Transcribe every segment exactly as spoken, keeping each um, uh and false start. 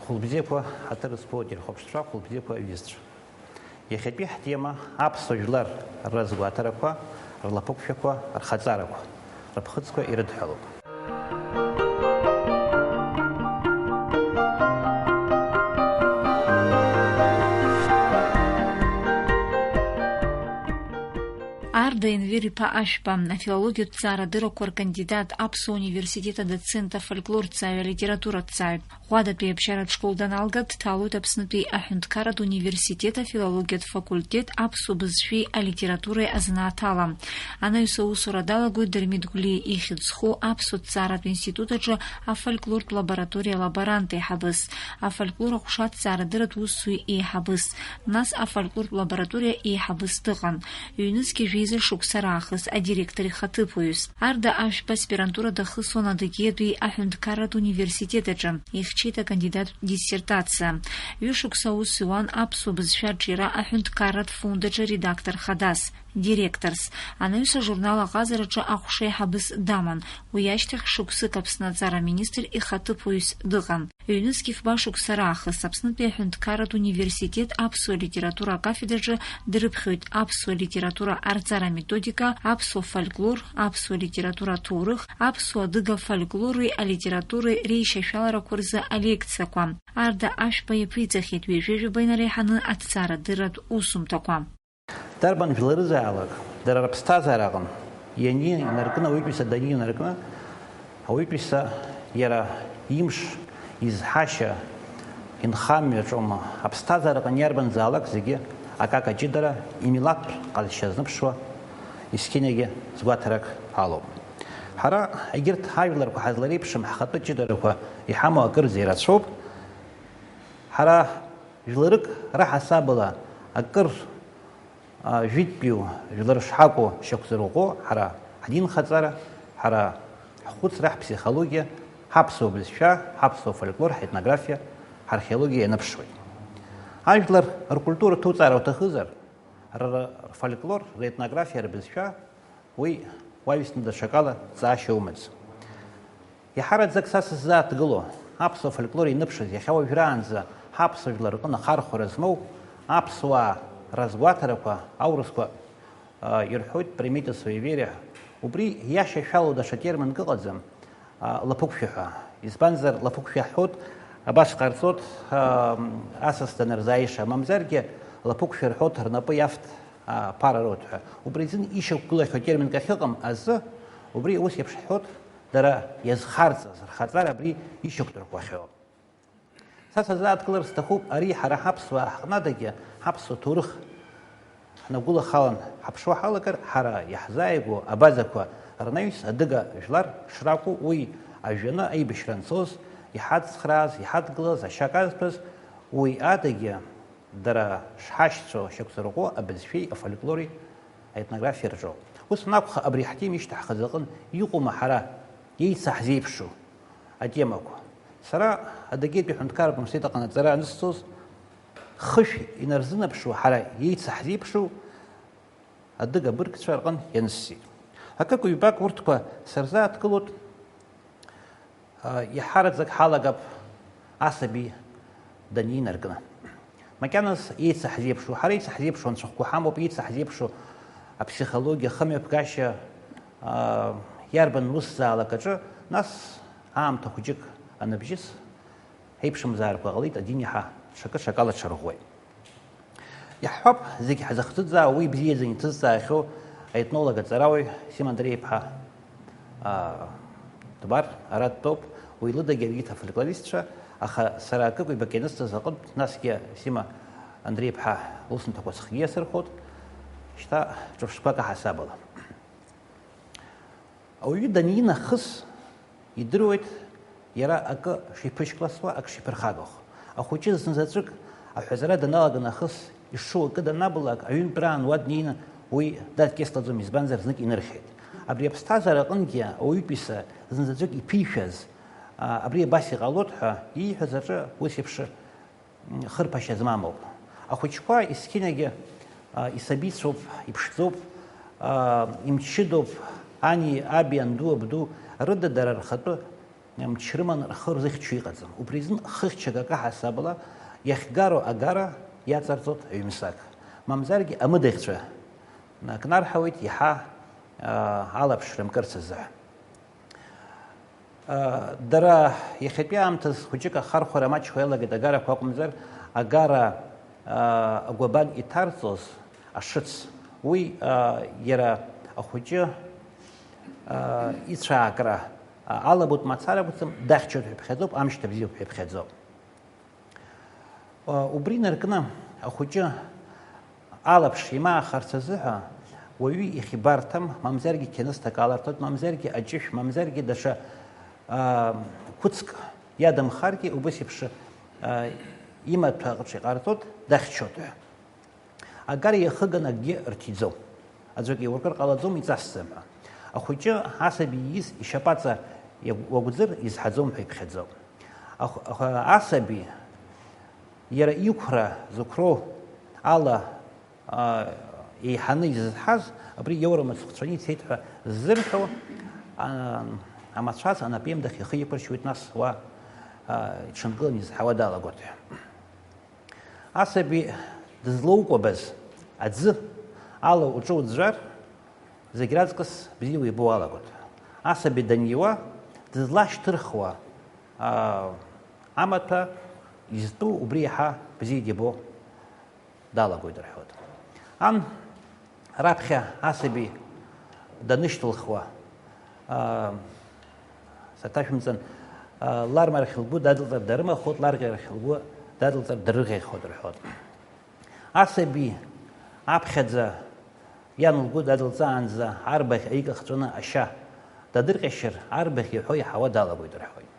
Хәылбзиақәа ҳаҭыр зқәу ателехәаԥшцәа, хәылбзиақәа аҩызцәа. Иахьатәи ҳтема аԥсуа жәлар рразгәаҭарақәа, рлаԥықәшәақәа, рхаҵарақәа, рыԥхыӡқәа ирыдҳәалоуп. Арда Енвер-иԥа Ашәба, афилологиатә ҭҵаарадырақәа ркандидат, Аԥсуа университет адоцент, афольклорҭҵааҩ, алитератураҭҵааҩ. Ӷәадатәи абжьаратә школ даналга, дҭалоит Аԥснытәи аҳәынҭқарратә университет афилологиатә факультет аԥсуа бызшәеи алитературеи азанааҭ ала. Анаҩс аусура далагоит Дырмит Гәлиа ихьӡ зху аԥсуа ҭҵааратә институт аҿы афольклортә лабораториа алаборант еиҳабыс, афольклор аҟәша ҭҵаарадырратә усзуҩ еиҳабыс, нас афольклортә лабораториа еиҳабыс дыҟан. Ҩнызқьи жәеиза шықәса раахыс адиректор ихаҭыԥуаҩыс. Арда Ашәба аспирантура дахысуан Адыгеиатәи аҳәынҭқарратә университет аҿы, ихьчеит акандидаттә диссертациа. Ҩышықәса аус иуан аԥсуа бызшәа арҿиара аҳәынҭқарратә фонд аҿы редактор хадас, директорс. Анаҩс ажурнал аҟазараҿы аҟәша еиҳабыс даман. Уи ашьҭахь шықәсык Аԥсны аҵара аминистр ихаҭыԥуаҩыс дыҟан. Ҩнызқь фба шықәса раахыс Аԥснытәи аҳәынҭқарратә университет аԥсуа литература акафедраҿы дрыԥхьоит аԥсуа литература арҵара аметодика, аԥсуа фольклор, аԥсуа литература аҭоурых, аԥсуа-адыга фольклори алитературеи реишьашәаларақәа рзы алекциақәа. Арда Ашәба иаԥиҵахьеит ҩажәа-жәаба инареиҳаны аҭҵаарадырратә усумҭақәа. Дарбан жәларызаалак, дара рыԥсҭазаара аҟны иани инаркны, ауаҩытәыҩса дани инаркны, ауаҩытәыҩса иара имш, изҳашьа, инхамҩаҿома, аԥсҭазаара аҟны иарбанзаалак зегьы акака ҷыдара, имилаҭтә ҟазшьа зныԥшуа, есқьынагьы згәаҭарак алоуп. Ҳара егьырҭ ажәларқәа ҳазлареиԥшым ҳхатәы ҷыдарақәа иҳамоу акырӡа ирацәоуп. Ҳара жәларык раҳасабала акыр а, жәытәтәиу жәлар шҳакәу шьақәзырӷәӷәо ҳара ҳдинхаҵара, ҳара ҳхәыцра, ҳԥсихологиа, ҳаԥсуа бызшәа, ҳаԥсуа фольклор, ҳетнографиа, ҳархеологиа ианыԥшуеит. Ажәлар ркультура ҭуҵаара уҭахызар, р-, рфольклор, ретнографиа, рбызшәа, уи уаҩсны даҽакала дҵаашьа умаӡам. Иаҳараӡак са сыззааҭгыло, аԥсуа фольклор иныԥшыз, иахьа уажәраанӡа ҳаԥсуа жәлар рҟны ахархәара змоу аԥсуаа разгәаҭарақәа, аурысқәа, а, ирҳәоит, примите в суеверие. Убри иашьашәалоу даҽа терминк ыҟаӡам, а, лаԥықәшәа ҳәа. Избанзар, лаԥықәшәа ҳҳәоит, абас ҟарҵоит, а, асас данырзааиша, мамзаргьы лаԥықәшәа рҳәоит, рнапы иафт, а, ԥара роуеит ҳәа. Убри азын ишьақәгылахьоу терминк ахьыҟам азы, убри ус еиԥш ҳҳәоит, дара иазхарҵаз рхаҵара абри ишьақәдырӷәӷәахьоу. Са сазааҭгылар сҭахуп, ари ҳара ҳаԥсуаа ҳҟнадагьы ҳаԥсуа ҭоурых ҳнагәылахалан ҳаԥшуа ҳалагар, ҳара иаҳзааигәоу абазақәа рнаҩс адыга жәлар шракәу, уи ажәаны аибашьра анцоз, иҳацхрааз, иҳадгылаз, ашьа казҭәаз, уи адагьы дара шҳашьцәоу шьақәзырӷәӷәо абызшәеи афольклори аетнографиа рҿоуп. Ус анакәха, абри ҳтема ишьҭаҳхыз аҟын иҟоума ҳара еицаҳзеиԥшу атемақәа? Сара Адыгеитәи аҳәынҭқарратә университет аҟны аҵара анысҵоз, хышә инарзынаԥшуа ҳара еицаҳзеиԥшу адыга быргцәа рҟын ианыссеит. Акык-ҩбак урҭқәа сырзааҭгылоит. Иаҳараӡак ҳалагап асаби данинаркны. Макьаназ еицаҳзеиԥшу, ҳара еицаҳзеиԥшу анцәахәқәа ҳамоуп, еицаҳзеиԥшу аԥсихологиа, ахымҩаԥгашьа, иарбан усзаалак аҿы, нас аамҭа хәыҷык аныбжьыс, ҳаиԥшымзаарақәа ҟалеит, адин иаҳа ҽакы-ҽакала ҽарӷәӷәеит. Иаҳҳәап, зегь ҳзыхӡыӡаау уи бзиаӡаны иҭызҵаахьоу аетнолог аҵарауаҩ Сима Андреи-иԥҳа, аа, Дбар, ара дтәоуп, уи лыдагьы аргьы ҭафольклористцәа, аха сара акык-ҩбак ианысҵаз аҟынтә, насгьы Сима Андреи-иԥҳа лусумҭақәа схгьы иасырхәот, шьҭа ҿырԥштәқәак аҳасабала. Ауаҩы данинахыс, идыруеит иара акы шиԥышькласуа, акы шиԥырхагахо. Ахәыҷы зынзаҵәык аҳәазара даналага нахыс, ишшоу акы данабалак, аҩынтәраан уа днеины уи дадкьыслаӡом, избанзар, знык инырхьеит. Абри аԥсҭазаара аҟынгьы ауаҩытәыҩса зынзаҵәык иԥишәаз, а, абри абас иҟалоит ҳәа ииҳәаз аҿы ус еиԥш, м, хырԥашьа змам ауп. Ахәыҷқәа есқьынагьы, а, исабицәоуп, иԥшӡоуп, а, имчыдоуп, ани, аби, анду, абду рыда дара рхатәы мч рыманы рхы рзыхьчо иҟаӡам. Убри азын хыхьчак акы ҳасабала иахьгароу агара иаҵарҵоит аҩымсаг. Мамзаргьы амыдаӷьцәа кнарҳауеит иаҳа, а, алаԥш рымкырц азы. А, дара иахьатәи аамҭаз хәыҷык ахархәара маҷхо иалагеит агарақәа акәымзар, агара, а, агәабан иҭарҵоз ашыц, уи, а, иара ахәыҷы, а, ицәаакра, а, алабутә мацара акәӡам, дахьчоит ҳәа иԥхьаӡоуп, амшьҭа бзиоуп ҳәа иԥхьаӡоуп. А, убри инаркны ахәыҷы алаԥш имаахарц азыҳәа уаҩы ихибарҭам, мамзаргьы қьынызҭак аларҭоит, мамзаргьы аҷышә, мамзаргьы даҽа, а, қәыцк иадамхаргьы убыс еиԥш, а, имаҭәа аҟаҿ иҟарҵоит, дахьчоит ҳәа. Агара иахыганы акгьы рҭиӡом. Аӡәк иуркыр ҟалаӡом, иҵасӡам ҳәа. Ахәыҷы асаби ииз ишьапаҵа иагә-, уагәӡыр изҳаӡом ҳәа иԥхьаӡоуп. Ахә-, ахә-, асаби иара иқәра зықәроу ала, а, еиҳаны изызҳаз, абри иоура мыцхәцәаны ицеит ҳәа ззырҳәо, а, амацәаз анапеимдах ихы иқәыршьуеит, нас уа, а, иҽынкыланы изҳауа далагоит ҳәа. Асаби дызлоукәабаз аӡы ала уҿы уӡәӡәар, зегь раҵкыс бзиа уибо уалагоит. Асаби даниуа, дызлашьҭырхуа, аа, амаҭәа изтәу убри иаҳа бзиа дибо далагоит рҳәоит. Ан Раԥхьа асаби данышьҭылхуа, аа, саҭашәымҵан, аа, лармарахь лгәы дадылҵар дарымахоит, ларӷьарахь лгәы дадылҵар дарыӷьахоит рҳәоит. Асаби аԥхьаӡа иан лгәы дадылҵаанӡа арбаӷь аикахҵәаны ашьа дадырҟьашьыр, арбаӷь иҳәо иаҳауа далагоит рҳәоит.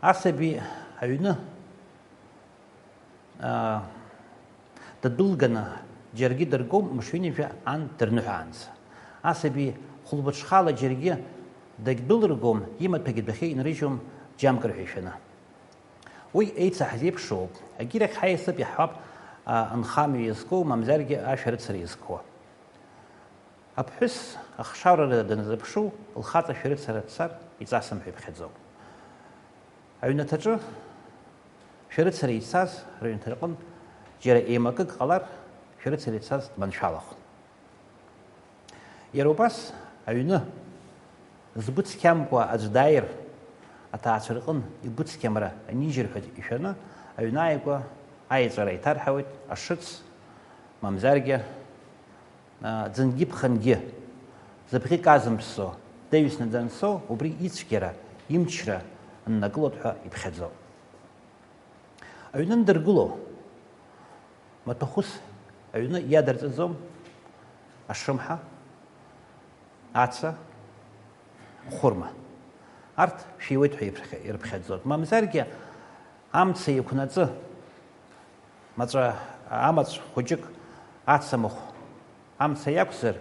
Асаби аҩны, аа, дадәылганы, џьаргьы дыргом, мышәинажәа ан дырныҳәаанӡа. Асаби хәылбыҽхала џьаргьы дагьдәылыргом, имаҭәагьы адәахьы инрыжьуам, џьамкыр ҳәа ишәаны. Уи еицаҳаз еиԥшроуп, агьырахь ҳаиасып иаҳҳәап, аа, нхамҩа иазку, мамзаргьы ашәарыцара иазкуа. Аԥҳәыс ахшарара даназыԥшу, лхаҵа шәарыцара дцар иҵасым ҳәа иԥхьаӡоуп. Аҩнаҭаҿы шәарыцара ицаз рыҩнаҭа рҟынтә џьара еимакык ҟалар, шәарыцара ицаз дманшәалахон. Иара убас аҩны згәы цқьамкәа аӡә дааир, аҭаацәа рҟын игәы цқьамра анижьыр ҳәа ишәаны, аҩны ааигәа аиаҵәара иҭарҳауеит ашыц, мамзаргьы, аа, ӡынгьы-ԥхынгьы, зыбӷьы казымԥсо, днаҩсны данцо, убри ицәгьара, имчра ннакылоит ҳәа иԥхьаӡоуп. Аҩны ндыргыло, маҭәахәыс аҩны иадырҵаӡом, ашымҳа, аца, хәырма. Арҭ шәиуеит ҳәа ирԥхьа-, ирыԥхьаӡоит. Мамзаргьы амца еиқәнаҵы, маҵәа, амаҵә хәыҷык ацамахә амца иақәзар,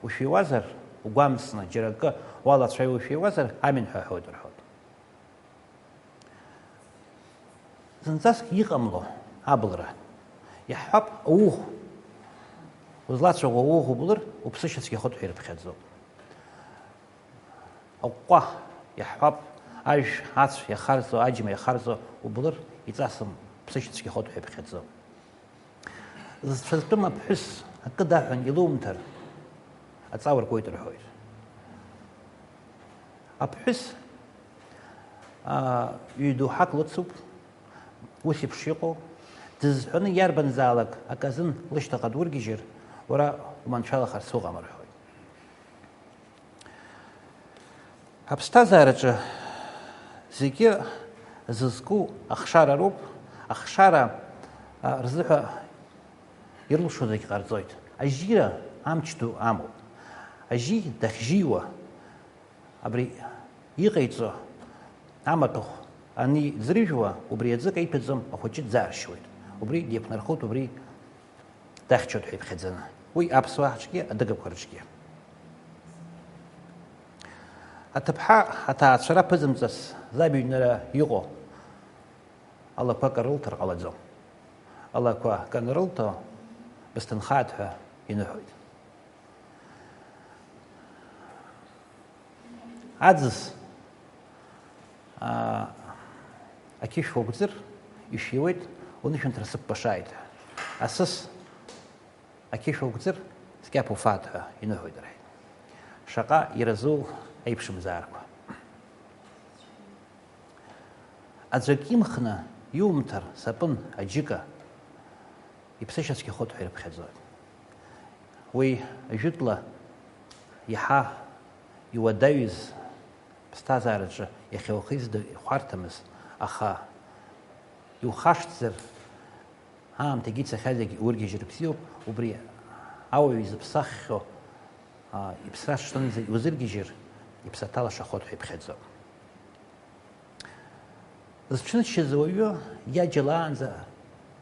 ушәиуазар, угәамҵны, џьара акы уалацәажәо ушәиуазар, амин ҳәа аҳәоит рҳәоит. Зынӡаск иҟамло абылра. Иаҳҳәап, ауӷә. Узлацәаӷәо ауӷә ублыр, уԥсышьа цәгьахоит ҳәа ирыԥхьаӡоуп. Аҟәҟәа, иаҳҳәап, ажә, ацә иахарҵо, аџьма иахарҵо ублыр, иҵасым, уԥсышьа цәгьахоит ҳәа иԥхьаӡоуп. Зцәа зтәым аԥҳәыс акы даҳәан илоумҭар, аҵа уркуеит рҳәоит. Аԥҳәыс, аа, ҩ-доуҳак лыцуп, ус еиԥш иҟоу, дызҳәаны иарбанзаалак аказын лышьҭахь дургьежьыр, уара уманшәалахарц уҟам рҳәоит. Аԥсҭазаараҿы зегьы зызку ахшара роуп, ахшара, а, рзыҳәа ирлшо зегь ҟарҵоит. Ажьира амч ду амоуп. Ажьи дахьжьиуа, абри иҟаиҵо амаҭәахә Ани ӡрыжәуа, убри аӡы каиҭәаӡом, ахәыҷы дзааршьуеит. Убри деиқәнархоит, убри дахьчоит ҳәа иԥхьаӡаны. Уи аԥсуаа рҿгьы, адыгақәа рҿгьы. Аҭыԥҳа аҭаацәара ԥызымҵас заб иҩнра иҟоу алақәа акы рылҭар ҟалаӡом. Алақәа акы анрылҭо, бысҭынхааит ҳәа иныҳәоит. Аӡыс, аа, ақьышә уагәӡыр, ишәиуеит, унышәынҭра сыкәкәашааит ҳәа. Асыс, ақьышә уагәӡыр, скьаԥ уфааит ҳәа иныҳәоит, рҳәеит. Шаҟа иразу аиԥшымзаарқәа! Аӡәк имхны иумҭар, сапын, аџьыка, иԥсышьа цәгьахоит ҳәа ирыԥхьаӡоит. Уи ажәытәла иаҳа иуадаҩыз ԥсҭазаараҿы иахьа уахызда ихәарҭамыз, аха иухашҭзар, аамҭагьы ицахьазаргьы ургьежьыр бзиоуп, убри ауаҩ изыԥсаххьоу, а, иԥсра шҭынӡа иузыргьежьыр, иԥсаҭа лашахоит ҳәа иԥхьаӡоуп. Зҽызшьыз ауаҩы иаџьалаанӡа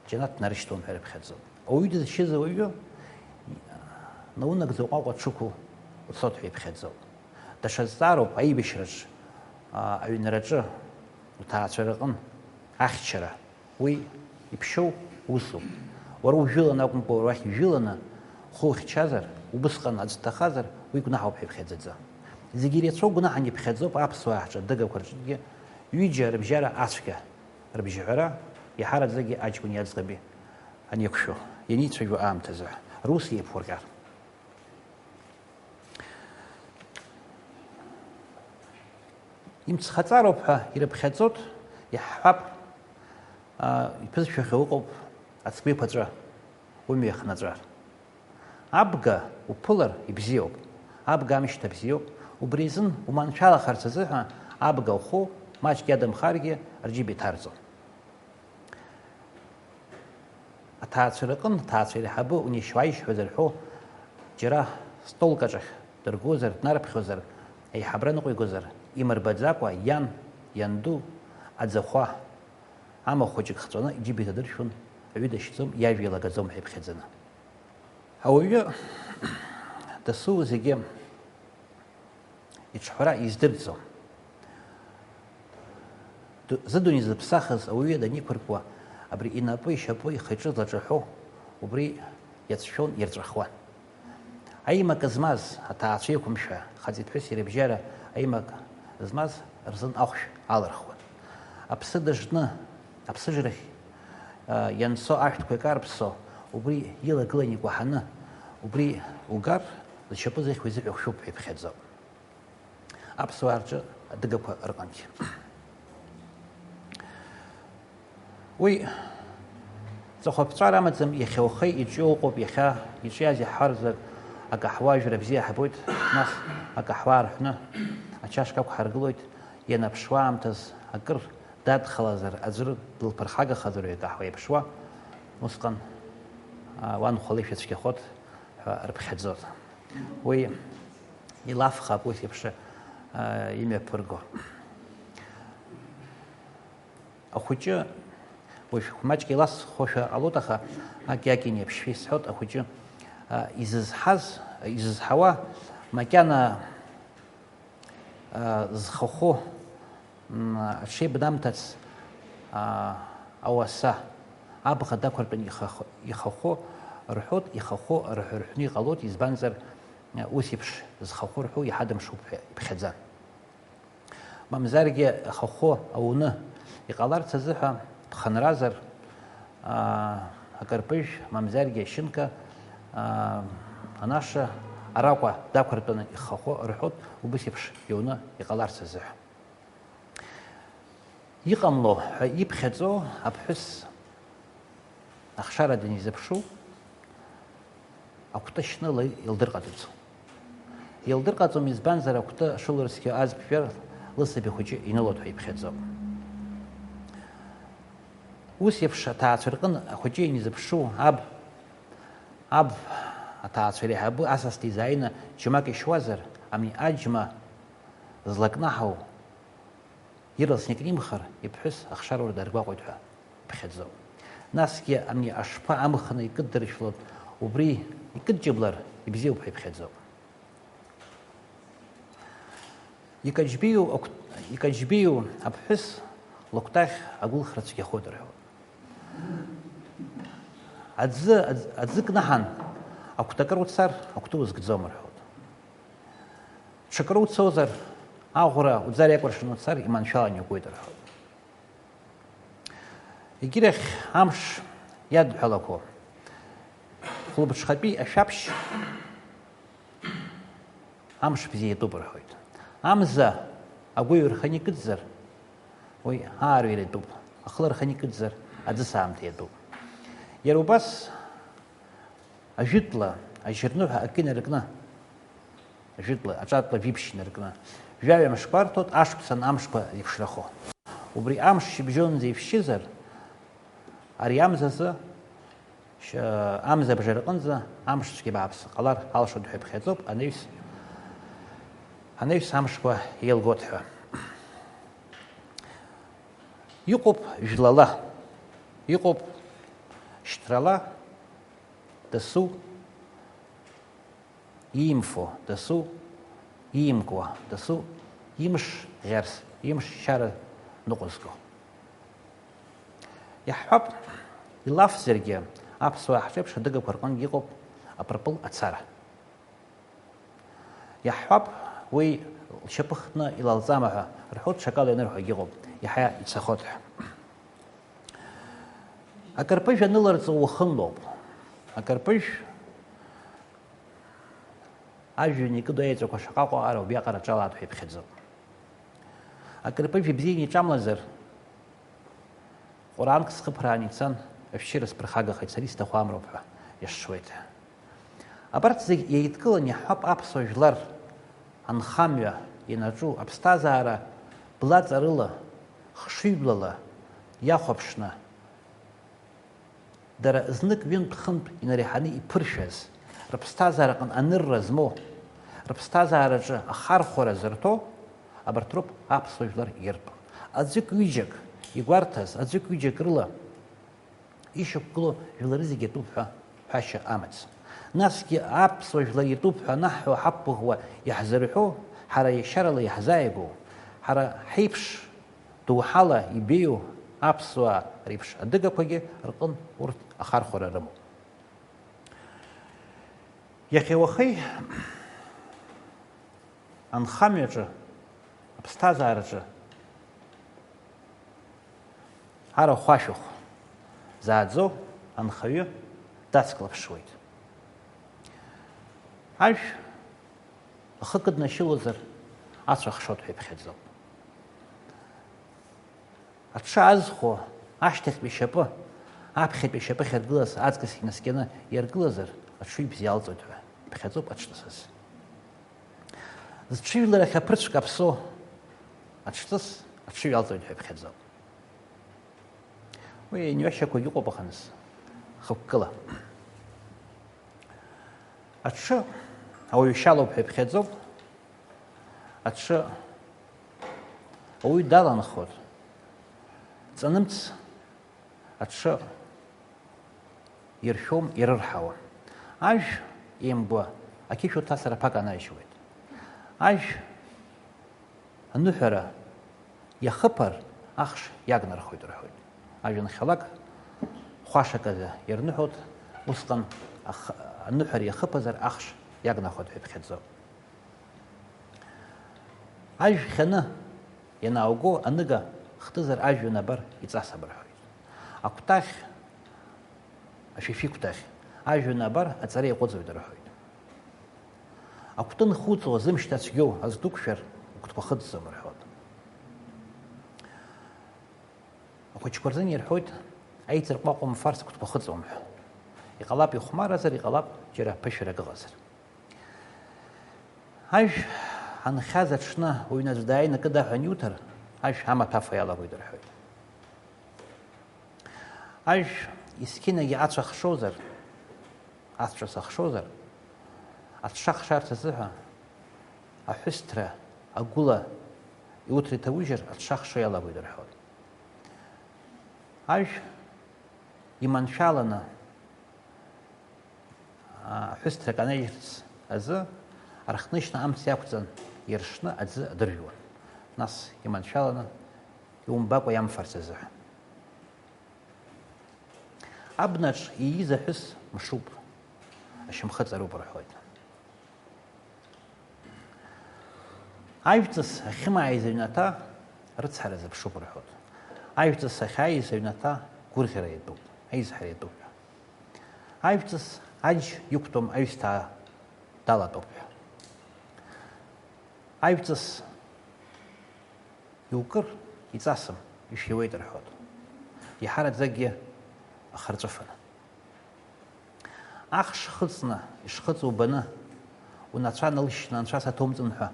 џьанаҭ днарышьҭуам ҳәа ирыԥхьаӡоуп. Ауаҩы дызшьыз ауаҩы наунагӡа уҟәаҟәа дшықәу уцоит ҳәа иԥхьаӡоуп. Даҽа зҵаароуп аибашьраҿ, а, аҩнараҿы уҭаацәа рҟын ахьчара. Уи иԥшьоу усуп. Уара ужәыланы акәымкәа, уара уахь ижәыланы ухы ухьчазар, убысҟан аӡә дҭахазар, уи гәнаҳауп ҳәа иԥхьаӡаӡам. Зегьы иреицәоу гәнаҳан иԥхьаӡоуп аԥсуаа ҳҿы адыгақәа рҿгьы ҩыџьа рыбжьара ацәгьа рыбжьҳәара, иаҳараӡакгьы аҷкәыни аӡӷаби аниқәшәо, ианицәажәо аамҭазы, рус еиқәурҟьар. Имцхаҵароуп ҳәа ирыԥхьаӡоит, иаҳҳәап, аа, иԥызшәахьоу ыҟоуп ацгәы еиқәаҵәа, умҩа иахнаҵәар. Абга уԥылар ибзиоуп, абга амшьҭа бзиоуп, убри азын уманшәалахарц азыҳәа абга уху маҷк иадамхаргьы рџьыба иҭарҵом. Аҭаацәа рҟын, аҭаацәа иреиҳабы унеишь-уааишь ҳәа зарҳәо, џьара столк аҿахь дыргозар, днарыԥхьозар, аиҳабра ныҟәигозар, имырбаӡакәа иан, ианду, аӡахәа, амахә хәыҷык хҵәаны иџьыба иҭадыршәуан, аҩы дашьӡом, иажәа еилагаӡом ҳәа иԥхьаӡаны. Ауаҩы дасу зегьы иҿҳәара издырӡом. Ду-, зыдунеи зыԥсахыз ауаҩы даниқәыркуа, абри инапы, ишьапы, ихы-иҿы злаҿаҳәо, убри иацәшәон, ирҵәахуан. Аимак змаз, аҭаацәа еиқәымшәа, хаҵеи ԥҳәыси рыбжьара аимак змаз рзын ахәшә алырхуан. Аԥсы дыжны, аԥсыжрахь, а, ианцо ашәҭқәа икарԥсо, убри илагылан икәаҳаны, убри угар, зшьапы зыхьуа изыҳәа хәшәуп ҳәа иԥхьаӡоуп. Аԥсуаа рҿы адыгақәа рҟынгьы. Уи ҵыхәаԥҵәара амаӡам, иахьа ухы иҿио ыҟоуп, иахьа иҿиаз иаҳҳәарызар, акаҳуа ажәра бзиа ҳабоит, нас акаҳуа арҳәны ачашка ақәҳаргылоит, ианаԥшуа аамҭаз акыр дадхалазар, аӡәыр дылԥырхагахазар ҳәа икаҳуа иаԥшуа, усҟан, а, уанхәа леишәа цәгьахоит ҳәа рыԥхьаӡоит. Уи илафхап ус еиԥш, а, имҩаԥырго. Ахәыҷы, уажә маҷк иласхошәа ҟалоит, аха аки-аки неиԥшшәа исҳәоит, ахәыҷы, а, изызҳаз, изызҳауа макьана, а, зхахәы, м, аҽеибнамҭац, а, ауаса абӷа дақәыртәан ихахә-, ихахәы рҳәоит, ихахәы рҳәырҳәны иҟалоит, избанзар, а, ус еиԥш зхахәы рҳәо иҳадымшуп ҳәа иԥхьаӡан. Мамзаргьы ахахәы ауны иҟаларц азыҳәа ԥхынразар, аа, акарпыжә, мамзаргьы ашьынка, аа, анаша аракәа дақәыртәаны ихахәы рҳәоит, убыс еиԥш иуны иҟаларц азыҳәа. Иҟамло ҳәа иԥхьаӡо аԥҳәыс ахшара данизыԥшу, акәты шьны ла-, илдырҟаҵаӡом. Илдырҟаҵом, избанзар, акәты шылырцқьо азԥжәар лысаби хәыҷы инылоит ҳәа иԥхьаӡоуп. Ус еиԥш аҭаацәа рҟын ахәыҷы ианизыԥшу, аб, аб аҭаацәа реиҳабы асас дизааины џьмак ишьуазар, ами аџьма злакнаҳау Ирласны икнимхар, иԥҳәыс ахшароура даргәаҟуеит ҳәа иԥхьаӡоуп. Насгьы ани ашԥа амхны икыддыршәлоит, убри икыдҷыблар ибзиоуп ҳәа иԥхьаӡоуп. Икаҷбеиу акә-, икаҷбеиу аԥҳәыс лакәтаӷь агәылхра цәгьахоит рҳәоит. Аӡы, аӡ-, аӡы кнаҳан, акәтакыр уцар, акәты узгӡом рҳәоит. Ҽакыр уцозар, аӷәра уӡара иакәыршаны уцар, иманшәалан иукуеит рҳәоит. Егьирахь амш иадҳәалақәо, хәылбыҽхатәи ашәаԥшь амш бзиа иатәуп рҳәоит. Амза агәаҩа рханы икыдзар, уи аарҩара иатәуп, ахыла рханы икыдзар, аӡыс аамҭа иатәуп. Иара убас ажәытәла, ажьырныҳәа акы инаркны, ажәытәла, аҿатәла жәиԥшь инаркны, жәаҩа мшқәа арҭоит, ашықәсан амшқәа зеиԥшрахо. Убри амш шьыбжьонӡа ишәшьызар, ари амзазы, шьа-, амза абжа рҟынӡа амш цәгьа бааԥс ҟалар алшоит ҳәа иԥхьаӡоуп, анаҩс, анаҩс амшқәа еилгоит ҳәа. Иҟоуп жәлала, иҟоуп шьҭрала, дасу иимфо, дасу иимкуа, дасу имш ӷьарс, имш шьара ныҟәызго. Иаҳҳәап, илафзаргьы, аԥсуаа ҳҿеиԥш адыгақәа рҟынгьы иҟоуп апырпыл ацара. Иаҳҳәап, уи лшьапы хтны илалҵама ҳәа рҳәоит, ҽакала ианырҳәогьы ыҟоуп, иаҳа ицахоит ҳәа. Акырпыжә аныларҵо уахынлоуп. Акырпыжә ажәҩан икыду аеҵәақәа шаҟа ҟәаҟара убриаҟара аҿалааит ҳәа иԥхьаӡоуп. Акырпыжә ибзианы иҿамлазар, Ҟәраанк схыԥраан ицан, ашәшьыра сԥырхагахеит, сара исҭаху амроуп ҳәа иашшуеит. Абарҭ зегь еидкыланы иаҳҳәап аԥсуа жәлар анхамҩа ианаҿу аԥсҭазаара блаҵарыла, хшыҩблала иахәаԥшны, дара знык-ҩынтә-хынтә инареиҳаны иԥыршәаз, рыԥсҭазаараҟны анырра змоу, рыԥсҭазаараҿы ахархәара зырҭо, абарҭ роуп аԥсуа жәлар иртә. Аӡәык-ҩыџьак игәарҭаз, аӡәык-ҩыџьак рыла ишьақәгылоу жәлары зегьы иатәуп ҳәа ҳәашьа амаӡам. Насгьы аԥсуа жәлар иатәуп ҳәа анаҳҳәо, ҳақәгәыӷуа иаҳзырҳәо, ҳара иашьарала иаҳзааигәоу, ҳара ҳеиԥш доуҳала ибеиоу аԥсуаа реиԥш адыгақәагьы рҟын урҭ ахархәара рымоуп. Иахьеи уахеи анхамҩаҿы, аԥсҭазаараҿы арахә ашәахә зааӡо анхаҩы дацклаԥшуеит. Ажә ахы кыднашьылозар, ацәа хшоит ҳәа иԥхьаӡоуп. Аҽы азхәо ашьҭахьтәи шьапы, аԥхьатәи шьапы ахьаргылаз аҵкыс инаскьаны иаргылазар, аҽыҩ бзиа алҵуеит ҳәа иԥхьаӡоуп аҽҵысыз. Зҽыжәларахь аԥырцәк аԥсоу аҽҵыс аҽыҩ алҵуеит ҳәа иԥхьаӡоуп. Уи иниашьақәагь ыҟоуп, аха нас, хықәкыла. Аҽы ауаҩ ишьалоуп ҳәа иԥхьаӡоуп. Аҽы ауаҩ даланхоит. Ҵанымц аҽы иршәом, ирырҳауа. Ажә еимгәа ақьышә уҭасыр аԥак анаҩшьуеит. Ажә аныҳәара иахыԥар, ахш иагнархоит рҳәоит. Ажәҩан хьалак хәашаказы ирныҳәоит, усҟан ах-, аныҳәара иахыԥазар, ахш иагнахоит ҳәа иԥхьаӡоуп. Ажә хьаны ианаауго аныга хтызар, ажәҩан абар иҵасып рҳәоит. Акәтаӷь, ашәишәи кәтаӷь, ажәҩан абар аҵара иаҟәыҵуеит рҳәоит. Акәты нхуҵо, зымшьҭа цәгьоу азы дықәшәар, угәҭқәа хыҵӡом рҳәоит. Ахәыҷқәа рзын ирҳәоит, аиҵырҟәаҟәа мфарс агәҭқәа хыҵуам ҳәа. Иҟалап ихәмаразар, иҟалап џьара ԥышәарак ыҟазар. Ажә анхьаз аҽны уҩны аӡә дааины акы даҳәан иуҭар, ажә амаҭәафа иалагоит рҳәоит. Ажә есқьынагьы ацәа хшозар, ацәа сыхшозар, аҽшахшарц азыҳәа аҳәысҭра агәыла иуҭра иҭаужьыр, аҽа хшо иалагоит рҳәоит. Ажә иманшәаланы, аа, аҳәысҭрак анаирц азы, архнышьна амца иақәҵан, иршны аӡы адыржәуан. Нас иманшәаланы иумбакәа иамфарц азыҳәа. Абнаҿ ииз аҳәыс мшуп, ашьамхы ҵаруп рҳәоит. Ажәҵыс ахьымааиз аҩнаҭа рыцҳара зыԥшуп рҳәоит. Ажәҵыс ахьааиз аҩнаҭа гәырӷьара иатәуп, аизҳара иатәуп ҳәа. Ажәҵыс аџь иқәтәом аҩсҭаа далатәоуп ҳәа. Ажәҵыс иукыр, иҵасым, ишәиуеит рҳәоит. Иҳараӡакгьы ахырҵәыфаны. Ахш хыҵны, ишхыҵуа убаны, унацәа нылшьны анцәа саҭоумҵын ҳәа,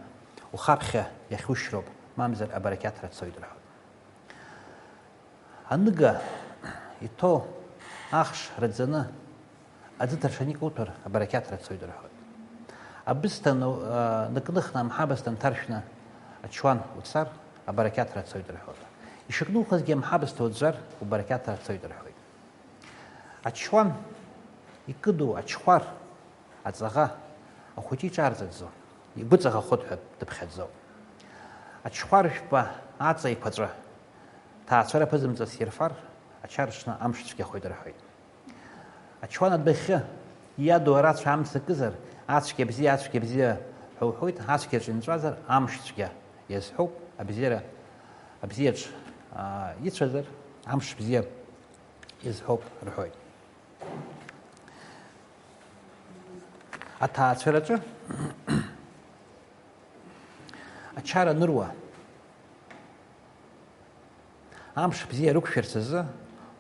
ухаԥхьа иахьушьроуп, мамзар абарақьаҭра цоит рҳәоит. Аныга иҭоу ахш раӡаны, аӡы ҭаршаны икуҭәар, абарақьаҭра цоит рҳәоит. Абысҭа ны-, а, ныкныхны амҳабысҭа нҭаршәны ачуан уцар, абарақьаҭра цоит рҳәоит. Ишыкнухазгьы амҳабысҭа уӡәӡәар, убарақьаҭра цоит рҳәоит. Ачуан икыду ачхәар, аҵаӷа, ахәыҷы иҿарҵаӡом, игәыҵаӷахоит ҳәа дыԥхьаӡоуп. Ачхәар жәпа аҵа еиқәаҵәа, ҭаацәара ԥызымҵас ирфар, ача рҽны амш цәгьахоит рҳәоит. Ачуан адәахьы иадоу арацәа амца кызар, ацәгьа бзиа, ацәгьа бзиа ҳәа уҳәоит, ацәгьаҿ инҵәазар, амш цәгьа иазҳәоуп, абзиара, абзиаҿ, аа, ицәазар, амш бзиа иазҳәоуп рҳәоит. Аҭаацәараҿы ачара аныруа, амш бзиа рықәшәарц азы,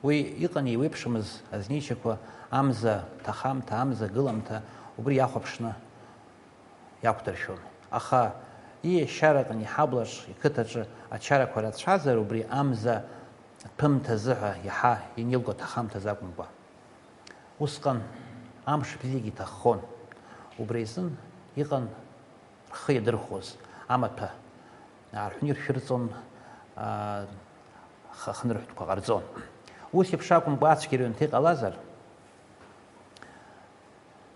уи иҟан еиуеиԥшымыз азнеишьақәа, амза ҭахамҭа, амза гыламҭа, убри иахәаԥшны иақәдыршәон. Аха ииашьараҟны иҳаблаҿ, иқыҭаҿы ачарақәа рацәазар, убри амза ҭәымҭа азыҳәа иаҳа инилго ҭахамҭаз акәымкәа. Усҟан амш бзиагьы иҭаххон. Убри азын иҟан рхы иадырхәоз, амаҭәа аарҳәны иршәырҵон, аа, х-, хнырҳәтәқәа ҟарҵон. Ус еиԥш акәымкәа, ацәгьара ҩынҭа иҟалазар,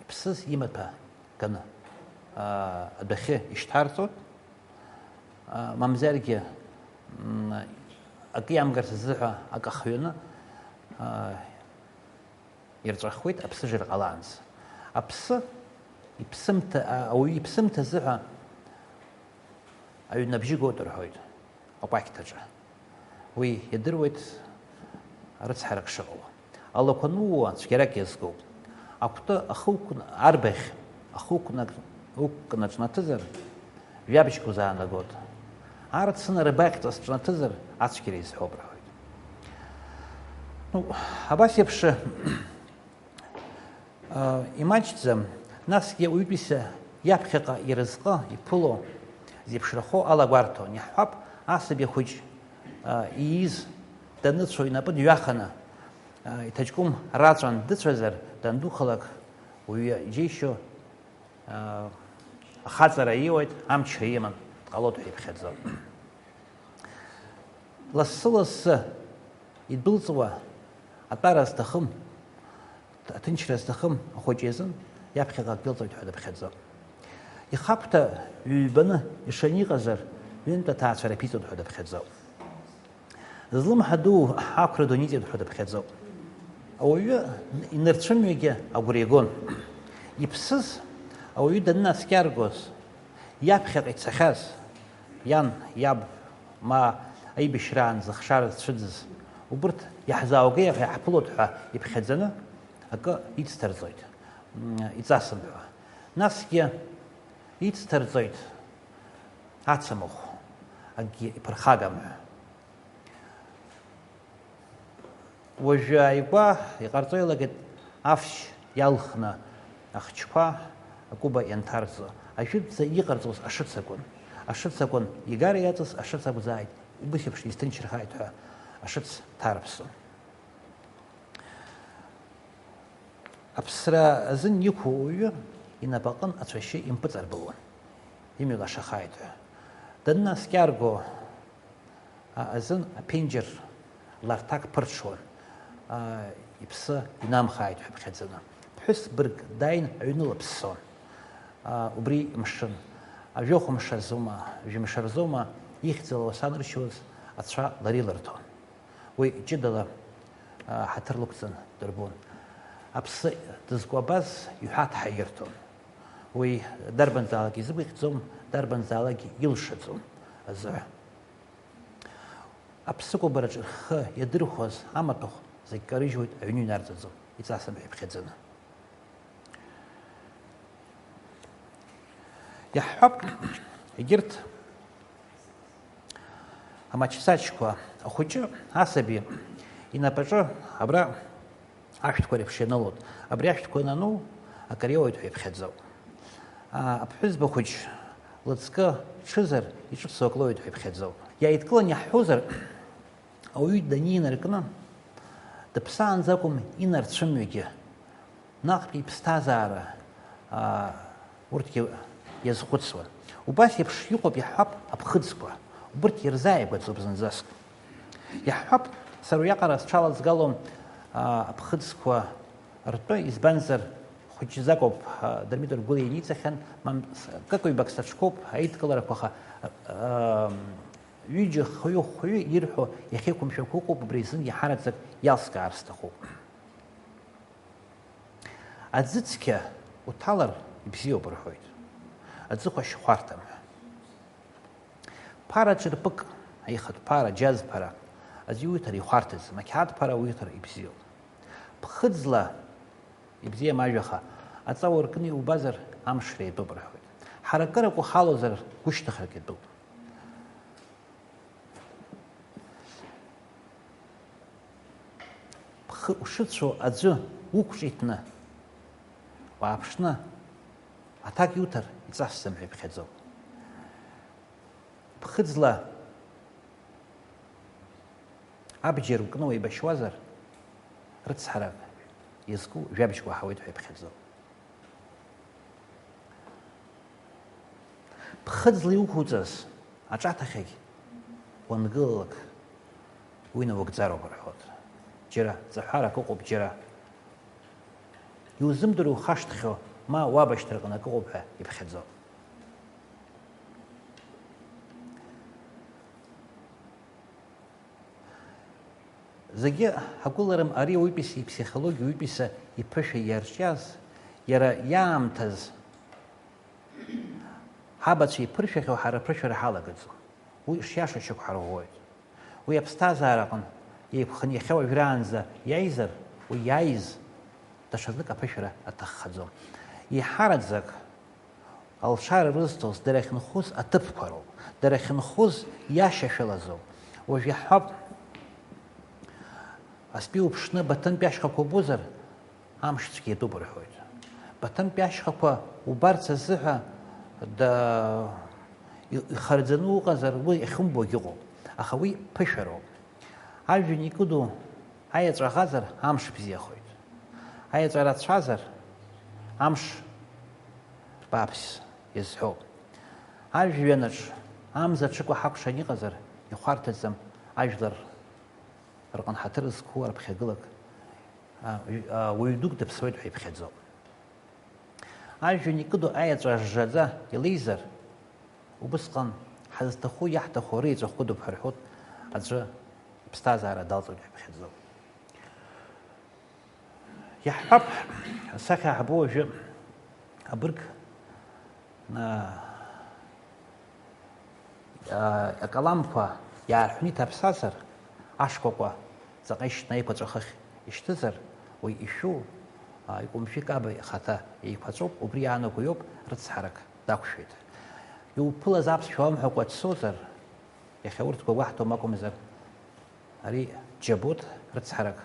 иԥсыз имаҭәа ганы, аа, адәахьы ишьҭарҵон, аа, мамзаргьы, м, акы иамгарц азыҳәа акы ахҩаны, аа, ирҵәахуеит аԥсыжра ҟалаанӡа. Аԥсы, иԥсымҭа, а-, ауаҩы иԥсымҭа азыҳәа аҩны абжьы гоит рҳәоит акәакьҭаҿы. Уи иадыруеит рыцҳарак шыҟоу. Алақәа анууа цәгьарак иазгоуп. Акәты ахы уқән-, арбаӷь ахы уқәнак-, уқәкнаҿ наҭызар, жәабжьк узаанагот. Арцын рыбаӷьҵас ҿнаҭызар, ацәгьара изҳәоуп рҳәоит. Ну, абас еиԥш, а, имаҷӡам, насгьы уаҩытәыҩса иаԥхьаҟа иразҟы иԥыло зеиԥшрахо алагәарҭон. Иаҳҳәап, асаби ахәыҷ, а, ииз даныцәо инапы дҩаханы, а, иҭаҷкәым раҵәан дыцәазар, дандухалак, уаҩы иџьеишьо, аа, ахаҵара ииуеит, амчра иман, дҟалоит ҳәа иԥхьаӡо. Лассы-лассы идәылҵуа атәара зҭахым, аҭынчра зҭахым ахәыҷы изын иаԥхьаҟа акы илҵуеит ҳәа дыԥхьаӡо. Ихагәҭа ҩбаны ишаниҟазар, ҩынтә аҭаацәара ԥиҵоит ҳәа дыԥхьаӡо. Злымҳа ду ақәра ду ниҵеит ҳәа дыԥхьаӡоуп. Ауаҩы инырцәымҩагьы агәра игон. Иԥсыз ауаҩы данынаскьаргоз, иаԥхьаҟа ицахьаз, иан, иаб, ма аибашьраан зыхшара зцәыӡыз, убырҭ иаҳзааугеи ҳәа иаҳԥылоит ҳәа иԥхьаӡаны акы ицҭарҵоит, м, иҵасым ҳәа. Насгьы ицҭарҵоит ацымахә, акгьы иԥырхагам ҳәа. Уажәы ааигәа иҟарҵо иалагеит, афшь иалхны ахчқәа акәыба ианҭарҵо, ажәытәӡа иҟарҵоз ашыц акәын. Ашыц акәын, игара иаҵаз ашыц акәзааит, убыс еиԥш изҭынчырхааит ҳәа ашыц ҭарԥсон. Аԥсра азын иқәу уаҩы инапаҟын ацәашьы импыҵарбылуан, имҩалашахааит ҳәа. Данынаскьарго, азын аԥенџьыр ларҭак ԥырҽуан, иԥсы инамхааит ҳәа иԥхьаӡаны. Ԥҳәыс бырг дааин аҩны лыԥссон. Убри мшын. Ажәохә мш азоума, жәымш рзоума, ихьӡала уасаныршьуаз ацәа лара илырҭон. Уи ҷыдала ҳаҭыр лықәҵан дырбон. Аԥсы дызкәабаз иҳәаҭҳа ирҭон. Уи дарбанзаалак изықәихӡом, дарбанзаалакгьы илшаӡом азыҳәа. Аԥсыкәабараҿы рхы иадырхәаз амаҭәахә зегь карыжьуеит, аҩны инарҵаӡом, иҵасым ҳәа иԥхьаӡаны. Иаҳҳәап, егьырҭ амаҷсаҷқәа, ахәыҷы, асаби инапаҿы абра ашәҭқәа реиԥш ианылоит. Абри ашәҭқәа анану, акыр иоуеит ҳәа иԥхьаӡоуп. Аԥҳәызба хәыҷ лыҵкы ҽызар, иҿыцу ак лоуеит ҳәа иԥхьаӡоуп. Иааидкылан иаҳҳәозар, ауаҩы данинаркны, дыԥсаанӡа акәым инарцәымҩагьы, наҟтәи иԥсҭазаара, аа, урҭгьы иазхәыцуан. Убас еиԥш иҟоуп, иаҳҳәап, аԥхыӡқәа. Убырҭ ирзааигәаӡоуп зынӡаск. Иаҳҳәап, сара уиаҟара сҽалазгало, аа, аԥхыӡқәа ртәы, избанзар, хәыҷӡакоуп, аа, Дырмит Ургәылиа иниҵахьан, мамзар, кык-ҩбак саҽқәоуп аидкыларақәа, аха, аа, ҩыџьа, хҩы, хәҩы ирҳәо иахьеиқәымшәақәо ыҟоуп, убри азын иаҳараӡак иалскаар сҭахуп. Аӡы цқьа уҭалар ибзиоуп рҳәоит. Аӡы хәашьхәарҭам ҳәа. Ԥара ҿырпык, аихатә ԥара, џьаз ԥара, аӡәы иуҭар ихәарҭаӡам, ақьаад ԥара уиҭар ибзиоуп. Ԥхыӡла ибзиам ажәаха, аҵа уаркны иубазар, амшра иатәуп рҳәоит. Ҳаракырак ухалозар, гәышьҭыхрак иатәуп. Бхы ушыцәоу аӡәы уқәҿиҭны уааԥшны, аҭак иуҭар иҵасӡам ҳәа иԥхьаӡоуп. Ԥхыӡла абџьар укны уеибашьуазар, рыцҳарак иазку жәабжьк уаҳауеит ҳәа иԥхьаӡоуп. Ԥхыӡла иуқәуҵаз аҿаҭахьагь уангылалак, уи наугӡароуп рҳәоит. Џьара ҵаҳәарак ыҟоуп, џьара иузымдыруа ухашҭхьоу, ма уабашьҭраҟны акы ыҟоуп ҳәа иԥхьаӡоуп. Зегьы ҳагәыларым ари ауаҩытәыҩса иԥсихологиа, ауаҩытәыҩса иԥышәа иарҿиаз, иара иаамҭаз ҳабацәа иԥыршәахьоу ҳара аԥыршәара ҳалагаӡом. Уи шиашоу шьақәҳарӷәӷәоит. Уи аԥсҭазаараҟны еиқәханы иахьа уажәраанӡа иаизар, уи иааиз даҽазнык аԥышәара аҭаххаӡом. Еиҳараӡак Алшара рызҭоз дара ахьынхоз аҭыԥқәа роуп, дара ахьынхоз иашьашәалазоуп. Уажә иаҳҳәап, астәи уԥшны Баҭымтәи ашьхақәа убозар, амш цәгьа иатәуп рҳәоит. Баҭымтәи ашьхақәа убарц азыҳәа да-, и-, ихарӡаны уҟазар, уи ахьумбогь ыҟоуп, аха уи ԥышәароуп. Ажәҩан икыду аеҵәа аӷазар, амш бзиахоит. Аеҵәа рацәазар, амш бааԥс иазҳәоуп. Ажәҩанаҿ амза аҽыкәа ҳакәшан иҟазар, ихәарҭаӡам ажәлар рҟны ҳаҭыр зқәу арԥхьагылак, а, а, уаҩ дук дыԥсуеит ҳәа иԥхьаӡоуп. Ажәҩан икыду аеҵәа ажжаӡа илеизар, убысҟан ҳазҭаху иаҳҭаху реиҵәахә кыдуп ҳәа рҳәоит, аӡәы иԥсҭазаара далҵуеит ҳәа иԥхьаӡоуп. Иаҳҳәап, асахьа ҳабо уажәы абырг, а, а, акаламқәа иаарҳәны иҭаԥсазар, ашкәакәа ҵаҟа ишьҭны аиқәаҵәа хыхь ишьҭызар, уи ишәу, а, икәымжәи каба ихаҭа еиқәаҵәоуп, убри иаанаго иоуп рыцҳарак дақәшәеит. Иуԥылаз аԥсшәа уамҳәакәа дцозар, иахьа урҭқәа гәаҳҭом акәымзар, ари џьабуд рыцҳарак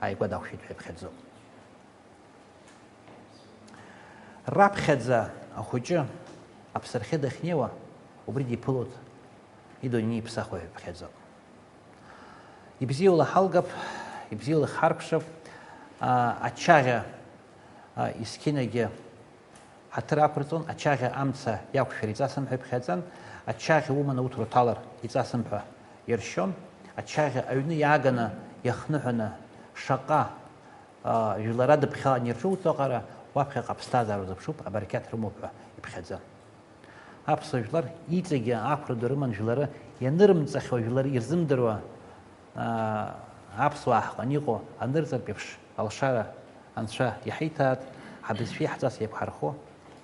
ааигәа дақәшәеит ҳәа иԥхьаӡоуп. Раԥхьаӡа ахәыҷы аԥсырхьы дахьнеиуа, убри диԥылоит, идунеи иԥсахуа ҳәа иԥхьаӡоуп. Ибзиоула ҳалгап, ибзиоула ҳхаркәшап, аа, ачаӷьа, аа, есқьынагьы ҳаҭыр ақәырҵон, ачаӷьа амца иақәшәар иҵасым ҳәа иԥхьаӡан, ачаӷьа уманы уҭра уҭалар иҵасым ҳәа Иршьон, ачаӷьа аҩны иааганы иахныҳәаны, шаҟа, аа, жәлара дыԥхьалан ирҿуҵо аҟара, уаԥхьаҟа аԥсҭазаара узыԥшуп, абарақьаҭ рымоуп ҳәа иԥхьаӡан. Аԥсуа жәлар иҵегьы ақәра ду рыман, жәлары ианырымҵахьоу, жәлар ирзымдыруа, аа, аԥсуаа ҳҟны иҟоу анырҵартә еиԥш алшара Анцәа иҳаиҭааит, ҳабызшәеи ҳҵас еиқәҳархо,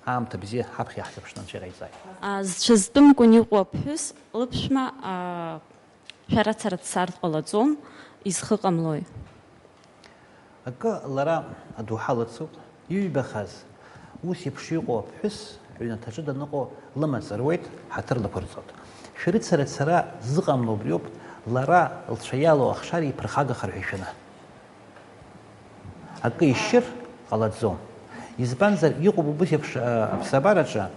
аамҭа бзиа ҳаԥхьа иаҳзыԥшны Анцәа иҟаиҵааит. А, зцәа зтәымкәан иҟоу аԥҳәыс лыԥшәма, а, шәарыцара дцар дҟалаӡом, изхы ҟамлои? Акы, лара адоуҳа лыцуп, иҩбахаз, ус еиԥш иҟоу аԥҳәыс ҩнаҭаҿы даныҟоу лымаҵ руеит, ҳаҭыр лықәырҵоит. Шәарыцара дцара зыҟамло убриоуп, лара лцәа иалоу ахшара иԥырхагахар ҳәа ишәаны. Акы ишьыр ҟалаӡом. Избанзар, иҟоуп убыс еиԥш, а, аԥсабараҿы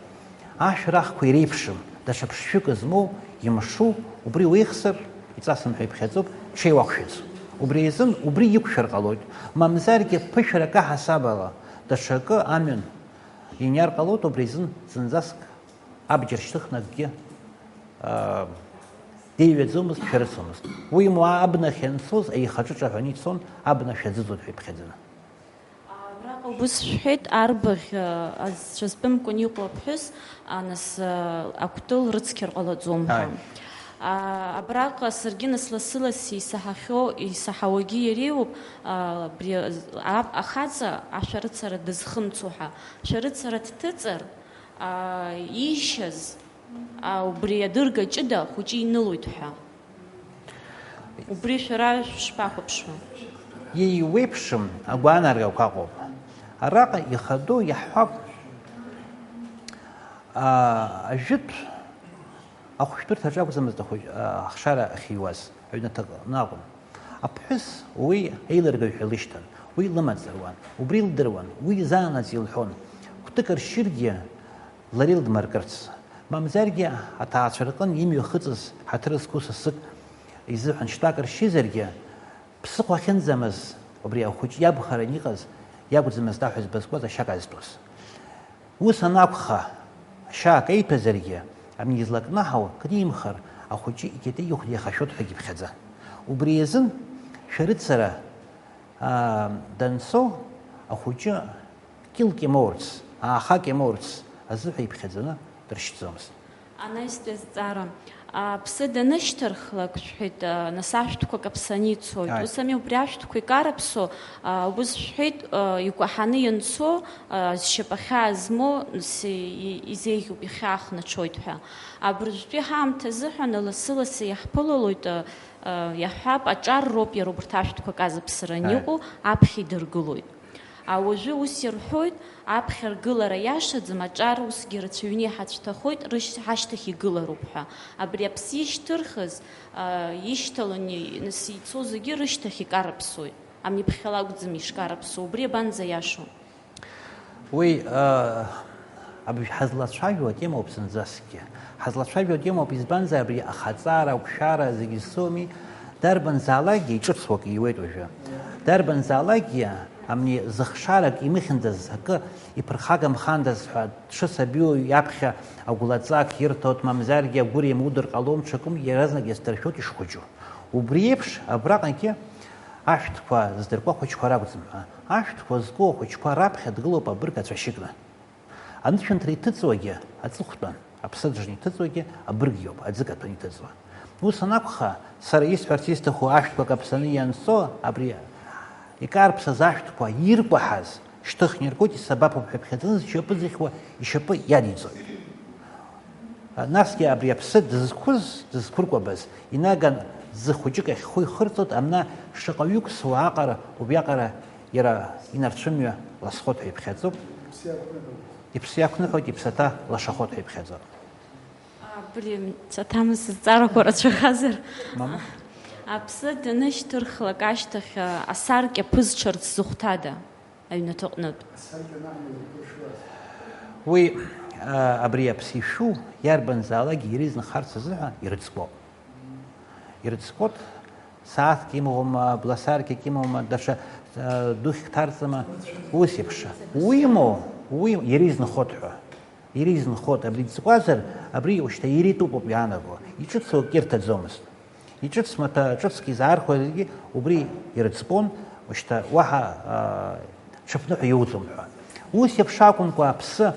ашәарахқәа иреиԥшым, даҽа ԥшшәык змоу, имшу, убри уеихсыр, иҵасым ҳәа иԥхьаӡоуп, ҽеи уақәшәаӡом. Убри азын убри иқәшәар ҟалоит, мамзаргьы ԥышәарак аҳасабала, даҽакы амҩан иниар ҟалоит, убри азын зынӡаск абџьар шьҭыхны акгьы, аа, деиҩаӡомызт, шәарыцомызт. Уимоу, абнахь ианцоз, аихаҿы ҿаҳәаны ицон, абна шәаӡыӡоит ҳәа иԥхьаӡаны. Абраҟа убыс шәҳәеит, арбаӷь, а, зцәа зтәымкәан иҟоу аԥҳәыс, а, нас, а, акәтыл рыцқьар ҟалаӡом ҳәа. Ааи. А, абраҟа саргьы нас лассы-лассы исаҳахьоу, исаҳауагьы иареиуоуп, а, абри, а, ахаҵа ашәарыцара дызхымцо ҳәа. Шәарыцара дҭыҵыр, аа, иишьаз, аа, убри адырга ҷыда ахәыҷы инылоит ҳәа. Убри шәара шәышԥахәаԥшуа? Иеиуеиԥшым агәаанаргақәа ыҟоуп. Араҟа ихадоу иаҳҳәап, аа, ажәытә ахәшәтәырҭаҿы акәӡамызт ахәыҷ-, аа, ахшара ахьиуаз, аҩнаҭаҟны акәын. Аԥҳәыс уи аилыргаҩ ҳәа илышьҭан, уи лымаҵ руан, убри илдыруан, уи заанаҵ илҳәон, кәтык ршьыргьы лара илдмыркырц, мамзаргьы аҭаацәа рҟын имҩахыҵыз ҳаҭыр зқәу сасык изыҳәан шьтәак ршьызаргьы, ԥсыхәа ахьынӡамаз убри ахәыҷ иабхаран иҟаз иакәӡамызт аҳәызба зкуаз ашьа казтәыз. Ус анакәха, ашьа акеиҭәазаргьы, амни излакнаҳау книмхар, ахәыҷы икьатеи ихәда иахашәоит ҳәагьы иԥхьаӡан. Убри азын шәарыцара, аа, данцо, ахәыҷы кьылк имоурц, аахак имоурц азыҳәа иԥхьаӡаны дыршьӡомызт. Анаҩстәи азҵаара. Аԥсы данышьҭырхлак, шәҳәеит, а, нас ашәҭқәа каԥсаны ицоит. Ааи. Ус ами, убри ашәҭқәа икарыԥсо, а, убыс шәҳәеит, а, икәаҳаны ианцо, а, зшьапахьаа змоу, нас и-, и-, изеиӷьуп, ихьаахнаҽоит ҳәа. Абыржәтәи ҳаамҭа азыҳәан лассы-лассы иаҳԥылалоит, а, а, иаҳҳәап, аҿар роуп иара убарҭ ашәҭқәа казыԥсара Ааи. аниҟоу, аԥхьа идыргылоит. А, уажәы ус ирҳәоит, аԥхьа ргылара иашаӡам, аҿар усгьы рацәаҩны иҳацәҭахоит, рышь-, ҳашьҭахь игылароуп ҳәа. Абри аԥсы ишьҭырхыз, а, ишьҭаланы, нас ицо зегьы рышьҭахь икарыԥсоит. Амни ԥхьала акәӡам ишкарыԥсо, убри абанӡа иашоу? Уи, а, аб-, ҳазлацәажәо атемоуп зынӡаскгьы. Ҳазлацәажәо атемоуп, избанзар, абри ахаҵара, ақәшәара зегьы зцоми, дарбанзаалакгьы иҿыцу акы иуеит уажәы. Дарбанзаалакгьы, амни, зыхшарак имыхьындаз, акы иԥырхагамхандаз ҳәа, дшысабиу иаԥхьа агәлаҵак ирҭоит, мамзаргьы агәыр иамудыр ҟалом, ҽакым иаразнак иаздыршәоит ишхәыҷу. Убри еиԥш, абраҟагьы ашәҭқәа здыркуа ахәыҷқәа ракәӡам ҳәа. Ашәҭқәа зку ахәыҷқәа раԥхьа дгылоуп абырг ацәашьыкны. Анышәынҭра иҭыҵуагьы аҵыхәтәан, аԥсыӡ жны иҭыҵуагьы абырг иоуп, аӡы каҭәаны иҭыҵуа. Ус анакәха, сара исҳәарц исҭаху ашәҭқәа каԥсаны ианцо, абри икарԥсаз ашәҭқәа иркәаҳаз шьҭыхны иркуеит, исабаԥуп ҳәа иԥхьаӡаны зшьапы зыхьуа ишьапы иадиҵоит. Насгьы абри аԥсы дызқәыз, дызқәыркәабаз, инаган ӡы хәыҷык ахь хәы ихырҵоит, амна шаҟаҩык суа аҟара, убриаҟара иара инарцәымҩа ласхоит ҳәа иԥхьаӡоуп. Иԥсы иақәныҳәоит, иԥсаҭа лашахоит ҳәа иԥхьаӡоит. А, блин, саҭамыз зҵаарақәа рацәахазар. Мама? Аԥсы данышьҭырхлак ашьҭахь, а, асаркьа ԥызҽырц зыхәҭада аҩнаҭаҟнытә? Уи, а, абри аԥсы ишәу иарбанзаалакгьы ирызнхарц азыҳәа ирыцкуоуп. Ирыцкуоуп, сааҭк имоума, бласаркьак имоума, даҽа, а, духьк ҭарҵама, ус еиԥш. Уимоу, уи иара изнхоит ҳәа. Иара изнхоит, абри дҵкуазар, абри ушьҭа иара итәуп ауп иаанаго. Иҿыцу акгьы ирҭаӡомызт. Иҿыц маҭәа ҿыцк изаархәазгьы убри ирыӡбон, шьҭа уаҳа, аа, ҽыԥныҳәа иуӡом ҳәа. Ус еиԥш акәымкәа, аԥсы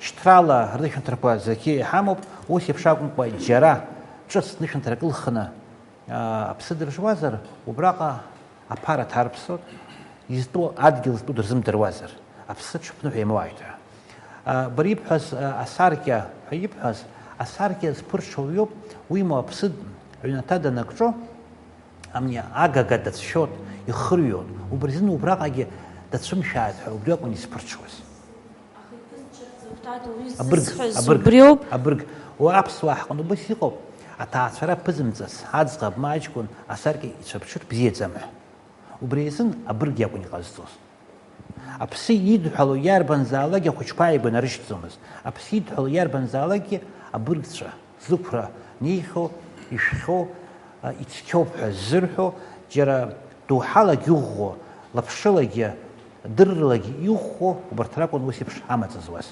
шьҭрала рнышәынҭрақәа зегьы иҳамоуп, ус еиԥш акәымкәа, џьара ҿыц нышәынҭрак ылхны, аа, аԥсы дыржуазар, убраҟа аԥара ҭарԥсоит, изтәу адгьыл зтәу дырзымдыруазар, аԥсы ҽыԥныҳәа имоуааит ҳәа. А, бара ибҳәаз, а, асаркьа ҳәа ибҳәаз, асаркьа зԥырҽуа уиоуп, уимоу аԥсы аҩнаҭа данакҿо, амни агага дацәшәоит, ихырҩоит, убри азын убраҟагьы дацәымшәааит ҳәа убри акәын изԥырҽуаз. Аха иԥызҽырц зыхәҭада уи Абырг, ззысҳәаз абырг, убриоуп. Абырг, уи аԥсуаа ҳҟны убас иҟоуп, аҭаацәара ԥызымҵац, аӡӷаб ма аҷкәын асаркьа ицәаԥҽыр бзиаӡам ҳәа. Убри азын абырг иакәын иҟазҵоз. Аԥсы идҳәалоу иарбанзаалакгьы ахәыҷқәа ааигәа нарышьҭӡомызт. Аԥсы идҳәалоу иарбанзаалакгьы абыргцәа, зықәра неихьоу, ишәхьоу, а, ицқьоуп ҳәа ззырҳәо, џьара доуҳалагь иӷәӷәо, лаԥшылагьы, дырралагь иӷәӷәо, убарҭ ракәын ус еиԥш амаҵ зуаз.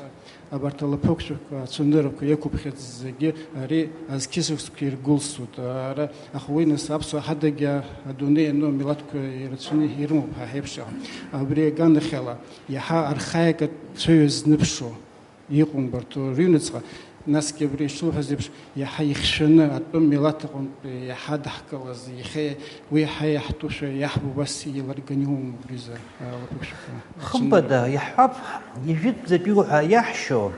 Абарҭ алаԥықәшәақәа, ацәаныррақәа иақәыԥхьаӡаз зегьы ари азқьышықәсқәа иргәылсуеит. Ара, аха уи нас аԥсуаа ҳадагьы адунеи иану амилаҭқәа ирацәаны ирымоуп ҳәа ҳеиԥш. Абри аганахьала иаҳа архаикатә цәаҩа зныԥшуа иҟоу убарҭ рыҩныҵҟа, насгьы абри ишылҳәаз еиԥш, иаҳа ихьшәаны, атәым милаҭ аҟынтә иаҳа даҳкылаз, иахьа уи иаҳа иаҳтәушәа иаҳбо убас еилырганы иумоуп, Лиза, алаԥықәшәақәа. Хымԥада, иаҳҳәап, ижәытәӡатәиу ҳәа иаҳшьо,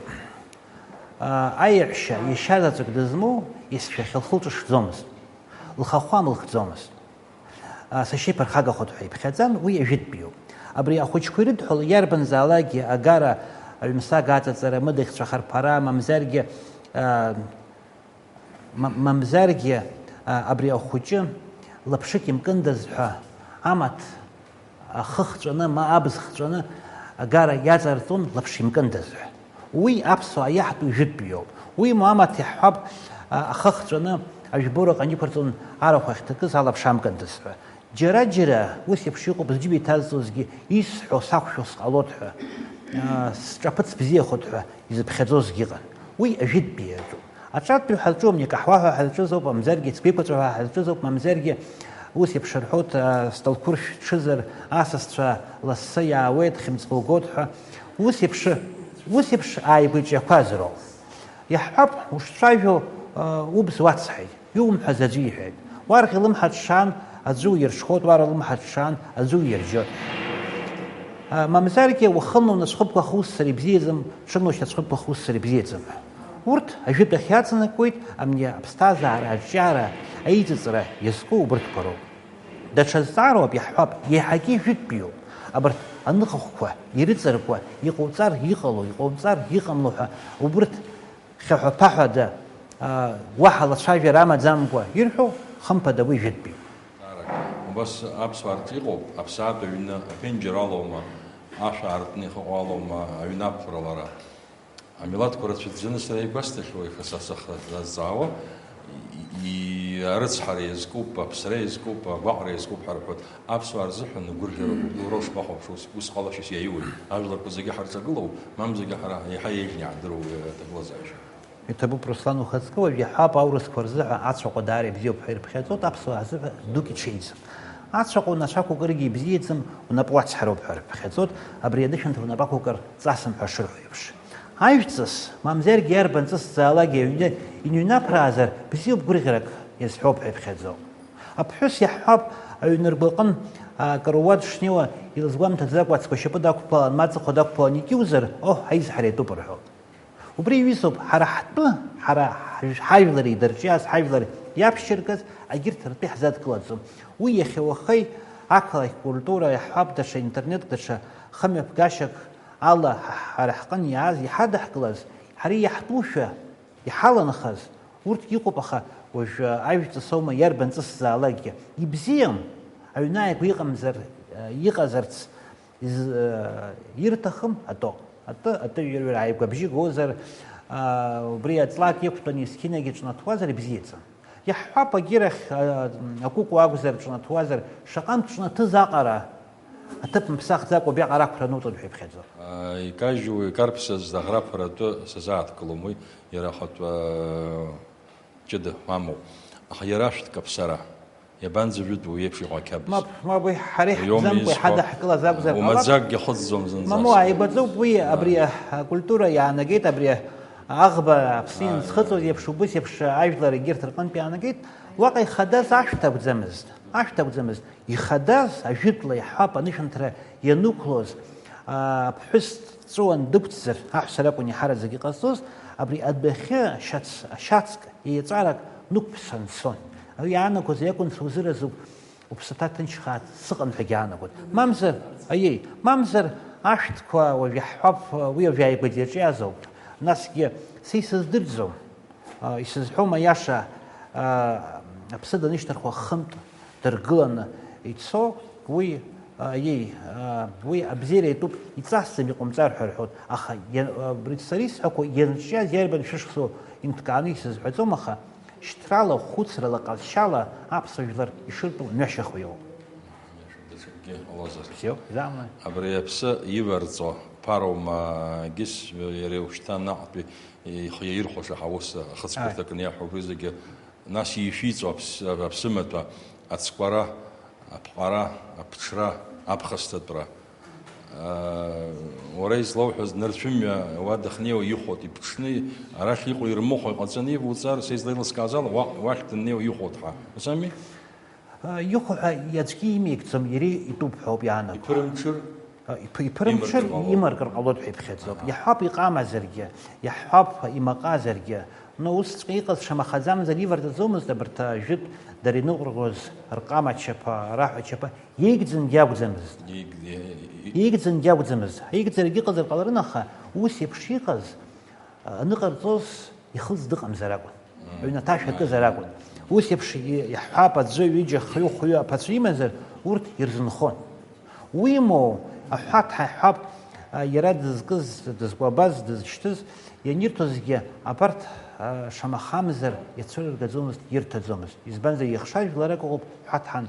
аа, аиаҳәшьа иашьа заҵәык дызмоу исшәахьы лхы лҿышӡомызт, лхахәы амылхӡомызт. Сашьа иԥырхагахоит ҳәа иԥхьаӡан, уи ажәытәтәиуп. Абри ахәыҷқәа ирыдҳәалоу иарбанзаалакгьы агара, аҩмсаг аҵаҵара, амыдахьцәа ахарԥара, мамзаргьы, а, ма-, мамзаргьы, а, абри ахәыҷы лаԥшык имкындаз ҳәа, амаҭ ахы хҵәаны, ма абз хҵәаны агара иаҵарҵон лаԥш имкындаз ҳәа. Уи аԥсуаа иаҳтәу ижәытәтәиоуп. Уимоу амаҭ иаҳҳәап, а, ахы хҵәаны ажәбораҟны иқәырҵон арахә ахьҭакыз алаԥш амкындаз ҳәа. Џьара-џьара ус еиԥш иҟоуп зџьыба иҭазҵозгьы, исҳәо сақәшәо сҟалоит ҳәа, а, сҿаԥыц бзиахоит ҳәа изыԥхьаӡозгьы ыҟан. Уи ажәытәтәи иаҿуп. Аҿатәи ҳазҿу амни акаҳуа ҳәа ҳазҿыз ауп, мамзаргьы ацгәеиқәаҵәа ҳәа ҳазҿыз ауп, мамзаргьы ус еиԥш рҳәоит, а, столқәыршә ҽызар, асасцәа лассы иаауеит, хьымӡӷ угоит ҳәа. Ус еиԥш, ус еиԥш ааигәаҿиақәазароуп. Иаҳҳәап, ушцәажәо, а, убз уацҳаит, иумҳәаз аӡәы иҳәеит. Уарӷьа лымҳа ҽшан аӡәы уирҽхәоит, уара лымҳа ҽшан аӡәы уирџьоит. А, мамзаргьы, уахынла унацәхыԥқәа ахуссар ибзиаӡам, ҽынла шьацәхыԥқәа ахуссар ибзиаӡам ҳәа. Урҭ ажәытә ахь иаҵанакуеит, амни аԥсҭазаара, арҿиара, аиҵыҵра иазку убырҭқәа роуп. Даҽа зҵаароуп, иаҳҳәап, иаҳагьы жәытәтәиуп. Абарҭ аныхахәқәа ирыҵаркуа, иҟауҵар иҟало, иҟауҵар иҟамло ҳәа убырҭ хьаҳәа-ԥаҳәада, аа, уаҳа лацәажәара амаӡамкәа ирҳәо, хымԥада, уи жәытәтәиуп. Убас аԥсуаа рҿы иҟоуп, аԥсаатә аҩны аԥенџьыр алоума, ашә аартны ихаҟо алоума, аҩны ақәра лара. Амилаҭқәа рацәаӡаны сара игәасҭахьоу, иха-, са сахьазҵаауа, и-, и-, арыцҳара иазкуп, аԥсра иазкуп, агәаҟра иазкуп ҳәа рҳәоит. Аԥсуаа рзыҳәан агәырӷьара гәыбылра ушԥаҟоу, аԥшуа ус, ус ҟалашьас иаиуеит. Ажәларқәа зегьы ҳарҿагылоуп, мамзаргьы ҳара еиҳа еиӷьны иаҳдыруа уи аҭагылазаашьа. Иҭабуп, Руслан, ухаҵкы уажә иаҳҳәап, аурысқәа рзыҳәа ацәаҟәа даара ибзиоуп ҳәа ирыԥхьаӡоит, аԥсуаа рзыҳәа дук иҽеиӡам. Ацәаҟәа унацәа ақәукыргьы ибзиаӡам, унапы уацҳароуп ҳәа рыԥхьаӡоит, абри анышәынҭра унапы ақәукыр ҵасым ҳәа шырҳәо еиԥш. Ажәҵыс, мамзаргьы иарбан ҵысзаалакгьы аҩны иныҩнаԥраазар, бзиоуп, гәырӷьарак иазҳәоуп ҳәа иԥхьаӡоуп. Аԥҳәыс иаҳҳәап, аҩны ргәаҟын, акаруаҭ шнеиуа, илызгәамҭаӡакәа ацқәа шьапы дақәԥалан, ма аҵыхәа дақәԥалан икьиузар, оҳ, аизҳара иатәуп рҳәоит. Убри иҩызоуп, ҳара ҳтәы, ҳара ҳажә-, ҳажәлари дырҿиаз ҳажәлар иаԥшьыргаз, агьырҭ ртәы иаҳзадкылаӡом. Уи иахьа уахеи ақалақь культура иаҳҳәап, даҽа интернетк, даҽа хымҩаԥгашьак ала ҳара ҳҟын иааз, иҳадаҳкылаз, ҳара иаҳтәушәа, иҳаланхаз, урҭгьы ыҟоуп, аха уажәы ажәҵыс аума, иарбан ҵысзаалакгьы. Ибзиам, аҩны ааигәа иҟамзар, иҟазарц из-, ирҭахым атәы. Атәы, атәыҩрыҩра ааигәа абжьы гозар, убри аҵлак иқәтәаны есқьынагьы ҿнаҭуазар ибзиаӡам. Иаҳҳәап, агьырахь, акәыкәу акәзар, ҿнаҭуазар, шаҟантә ҿнаҭыз аҟара, аҭыԥ мԥсахӡакәа убриаҟара ақәра ануҵон ҳәа иԥхьаӡо. Икажьу, икарԥсаз аӷраԥара атәы сазааҭгылом, уи иара ахатә, ҷыда амоуп. Аха иара ашәҭ каԥсара. Иабанӡажәытәу уи еиԥш иҟоу ақьабз? Мап, мап, уи ҳара иоуми иҳзамкуа изҳәо. Иҳадаҳкылаз акәзар ҟалап. Умаӡакгьы ахыҵӡом зынӡа. Мамоу, ааигәаӡоуп уи, абри акультура иаанагеит, абри аӷба аԥсы инзхыҵуаз еиԥш, убыс еиԥш ажәлар егьырҭ рҟынтә иаанагеит. Уаҟа ихадаз ашәҭ акәӡамызт, ашәҭ акәӡамызт. Ихадаз ажәытәла иаҳҳәап, анышәынҭра ианықәлоз, аԥҳәыс дҵәыуан дықәҵзар, аҳәса ракәын иаҳараӡак иҟазҵоз, абри адәахьы ашьац, ашьацк, еиҵарак нықәԥсан дцон. Уи иаанагоз иакәын сузыразуп, уԥсаҭа ҭынчхааит, сыҟан ҳәагьы аанагон. Мамзар, аиеи, мамзар ашәҭқәа уажә иаҳҳәап, уи уажә ааигәа иаҿиазоуп. Насгьы са исыздырӡом. Исызҳәом аиаша, аԥсы данышьҭырхуа хынтә дыргыланы ицо, уи, аиеи, уи абзиара итәуп, иҵасӡам, иҟамҵар ҳәа рҳәоит, аха иа-, абри сара исҳәақәо ианҿиаз иарбан шәышықәсоу инҭкааны исызҳәаӡом, аха шьҭрала, хәыцрала, ҟазшьала аԥсуа жәлар ишыртәу мҩашьахо иоуп. Даҽакгьы ҟалозар. Все, изаамлааит. Абри аԥсы иварҵо ԥароума, егьыс иара уажәшьҭа наҟтәи ихы иаирхәаша ҳаус ахыцқәа Ааи. рҭакны иаҳәо убри зегьы, нас ишәиҵо аԥс-, аԥсымаҭәа, ацкәара, аԥҟара, аԥҽра, аԥхасҭатәра. Аа, уара излауҳәаз нырцәымҩа уа дахьнеиуа ихәот, иԥҽны, арахь иҟоу ирмыхәо иҟаҵаны ивуҵар, са излеилыскааз ала, уа-, уахь даннеиуа ихәот ҳәа. Ус ами? Ихәо ҳәа аӡәгьы имеигӡом, иара итәуп ҳәа ауп иаанаго. Иԥырымҽыр? Иԥы-, иԥырымҽыр, имаркыр ҟалоит. Имаркыр ҟалоит ҳәа иԥхьаӡоуп. Аҳа. Иаҳҳәап, иҟамазаргьы, иаҳҳәап, имаҟазаргьы. Но усҵәҟьа иҟаз шамахаӡамзар иварҵаӡомызт абарҭ ажәытә дара иныҟәыргоз рҟама чаԥа, раҳәа чаԥа. Иеигӡангьы акәӡамызт. Иеиг-, и-, и-, Иеигӡангьы акәӡамызт. Аигӡарагьы ыҟазар ҟаларын, аха ус еиԥш иҟаз, а, аныҟарҵоз ихылҵ дыҟамзар акәын. Мм. Аҩнаҭа шәакызар акәын. Ус еиԥш и-, иаҳҳәап, аӡәы, ҩыџьа, хҩы, хәҩы аԥацәа имазар, урҭ ирзынхон. Уимоу, аҳәаҭҳа иаҳҳәап, а, иара дызкыз, дызкәабаз, дызшьҭыз, ианирҭозгьы абарҭ, а, шамахамзар иацәырыргаӡомызт, ирҭаӡомызт. Избанзар, ихшажәларак ыҟоуп ҳәаҭҳан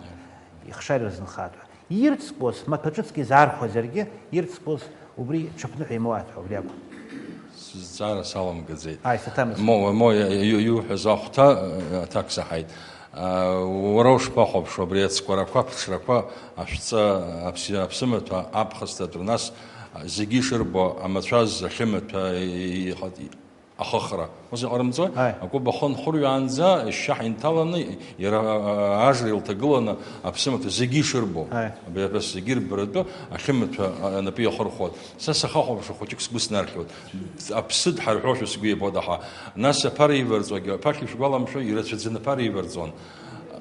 ихшар ирзынхаатәы. Ирӡбоз, маҭәа ҿыцк изаархәазаргьы, ирӡбоз убри ҽыԥныҳәа имоуааит ҳәа убри акәын. Сызҵаара саламгаӡеит. Ааи, саҭамыз. Мо, мо, иу-, иуҳәаз ахәҭа, э, аҭак саҳаит. А, уара ушԥахәаԥшуа абри ацкәарақәа, аԥҽрақәа, ашәҵа, аԥс-, аԥсымаҭәа, аԥхасҭатәра, нас зегьы ишырбо, амацәаз, ахьымаҭәа, и-, и-, иҟа-, ахыхра. Ус иҟарымҵои? Аи. Акәыба ахы нхырҩаанӡа, ашьшьаҳәа инҭаланы, иара, а, ажра илҭагыланы, аԥсымаҭәа зегьы ишырбо. Аи. Абри абас зегьы ирбаратәы, ахьымаҭәа, а, анапы иахырхәоит. Са сахахәаԥшуа хәыҷык сгәы снархьуеит. Аԥсы дҳарҳәошәа сгәы иабоит, аха нас аԥара иварҵогьы, аԥахьа ишәгәаламшәо, ирацәаӡаны аԥара иварҵон.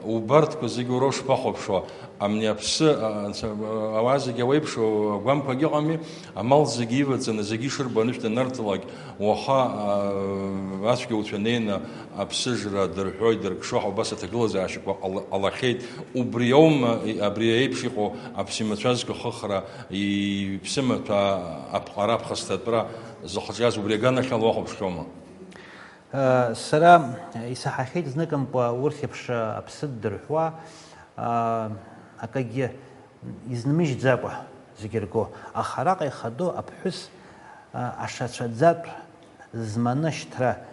Убарҭқәа зегьы уара ушԥахәаԥшуа, амни аԥсы, а, анцәа-, ауаа зегьы ауеиԥшу агәамқәагьы ыҟами, амал зегьы иваҵаны, зегьы ишырбо анышә данарҭалак, уаха, а, ацәгьауцәа неины аԥсыжра дырҳәоит, дыркшо ҳәа убас аҭагылазаашьақәа ҟала-, ҟалахьеит. Убри аума, и-, абри еиԥш иҟоу аԥсимацәазқәа хыхра, иԥсымаҭәа аԥҟара, аԥхасҭатәра зыхҿиаз убри аганахьала уахәаԥшхьоума? Сара исаҳахьеит зныкымкәа урҭ еиԥш аԥсы ддырҳәуа, акагьы изнымыжьӡакәа зегьы рго, аха араҟа ихадоу аԥҳәыс ашацәаӡатә зманы шьҭра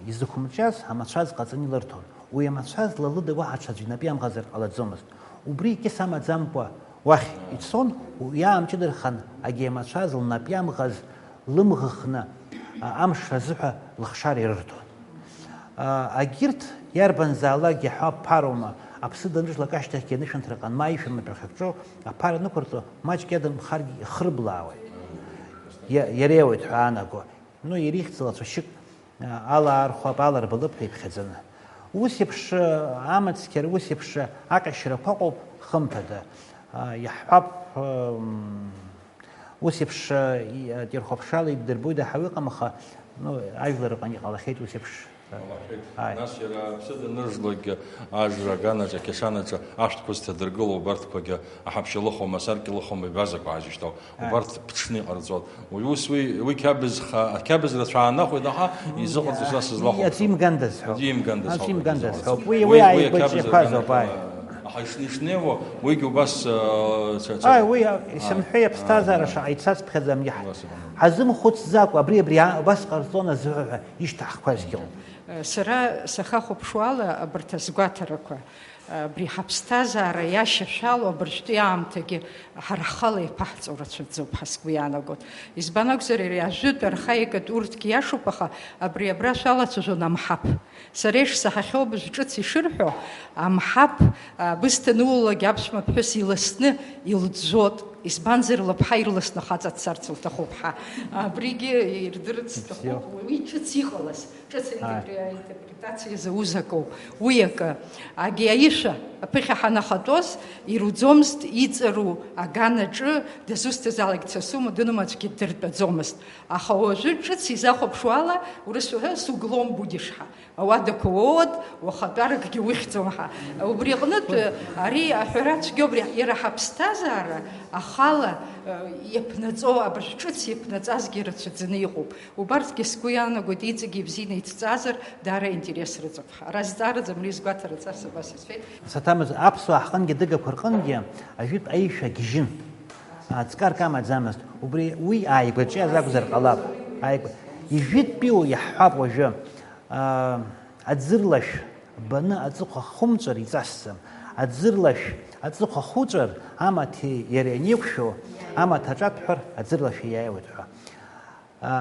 изықәымҿиаз амацәаз ҟаҵаны илырҭон. Уи амацәаз ла лыда уаҳа ҽаӡә инапы иамӷазар ҟалаӡомызт. Убри егьыс амаӡамкәа уахь ицон, уи аамҷыдархан, агьи амацәаз лнапы иамӷаз лымӷыхны, а, амш азыҳәа лыхшара ирырҭон. А, агьырҭ иарбанзаалакгьы ҳәа ԥароума, аԥсы данрыжьлак ашьҭахьгьы анышәынҭраҟны ма аишәа маҭәахь акҿоу аԥара нықәырҵо, маҷк иадамхаргьы ихырблаауеит. Иа-, иареиуеит ҳәа аанаго. Ну, ирихьӡала цәашьык, а, алаархәап, аларба лыԥ ҳәа иԥхьаӡаны. Ус еиԥш, а, амацқьара, ус еиԥш, а, аҟьашьрақәа ыҟоуп, хымԥада. А, иаҳҳәап, м, ус еиԥш, а, и-, а, ҭирхәаԥшрала иддырбои даҳауеи ыҟам, аха, ну, ажәлар рҟны иҟалахьеит ус еиԥш. Ҟалахьеит. Ааи. Нас иара аԥсы даныржлакгьы ажра аганаҿ, ақьашанаҿы ашәҭқәа зҭадыргыло убарҭқәагьы аҳаԥшьа лыхәома, асаркьа лыхәома ибазақәа аазышьҭоу. Ааи. Убарҭ ԥҽны иҟарҵоит. Уи ус уи, уи қьабзха, ақьабз рацәа аанахәеит, аха изыҟарҵо са сызлахәаԥшуа. Аӡәы имгандаз ҳәа. Аӡәы имгандаз ҳәа. Аӡәы имгандаз ҳәа. Уи, уи, уи ааигәа иҿихазоуп, ааи. Аха ишнеи-шнеиуа, уигьы убас, э, ца-, ца-, Ааи, уи, а, исымҳәеи, аԥсҭазаара шаҟа ицацԥхьаӡам иаҳ-, Убас иҟан. Ҳазымхәыцӡакәа, абри, абри, а, убас ҟарҵон азыҳәа ҳәа ишьҭаҳхқәазгьы ыҟоуп. Сара сахахәаԥшуала абарҭ азгәаҭарақәа, абри ҳаԥсҭазаара иашьашәалоу абыржәтәи аамҭагьы ҳара ҳхала иаԥаҳҵо рацәаӡоуп ҳәа сгәы иаанагоит. Избан акәзар, иара ажәытә архаикатә урҭгьы иашоуп, аха абри абра шәалацәажәон амҳаԥ. Сара ишсаҳахьоу абыржә ҿыц ишырҳәо, амҳаԥ, а, бысҭа анулагь аԥшәма ԥҳәыс иласны илӡәӡәоит. Избанзар, лыԥҳа ирласны хаҵа дцарц лҭахуп ҳәа. Абригьы ирдырырц сҭахуп, уи ҿыц иҟалаз. Ҿыц аинтерпре-, аинтерпретациа зауз акоуп. Уи акы. Агьи аишәа, аԥыхьа ҳанахатәоз, ируӡомызт иҵару аганаҿы дызусҭазаалак дцасума, дынмаҵәгьы ддыртәаӡомызт. Аха уажәы ҿыц изахәаԥшуала, урысшәала с углом будешь ҳәа. Ауадақәа уоуеит, уахатәаракгьы ухьӡом ҳәа. Убри аҟнытә, ари аҳәара цәгьоуп, иара ҳаԥсҭазаара ахала, э, иаԥнаҵо, абыржә ҿыц иаԥнаҵазгьы рацәаӡаны иҟоуп. Убарҭгьы сгәы иаанагоит, иҵегьы ибзианы ицҵазар, даара интерес рыҵоуп. Ара зҵаараӡам, ари згәаҭара ҵарц абас исҳәеит. Саҭамыз, аԥсуаа ҳҟынгьы, адыгақәа рҟынгьы ажәытә аишәа гьежьын. Ааҵкарк амаӡамызт. Убри уи ааигәаҿиаз акәзар ҟалап. Ааигәа. Ижәытәтәиу иаҳҳәап уажәы. Аа, аӡырлашә баны аҵыхәа хумҵәар иҵасӡам. Аӡырлашә аҵыхәа хуҵәар, амаҭи иареи анеиқәшәо, амаҭ аҿатәҳәар, аӡырлашәи иааиуеит ҳәа.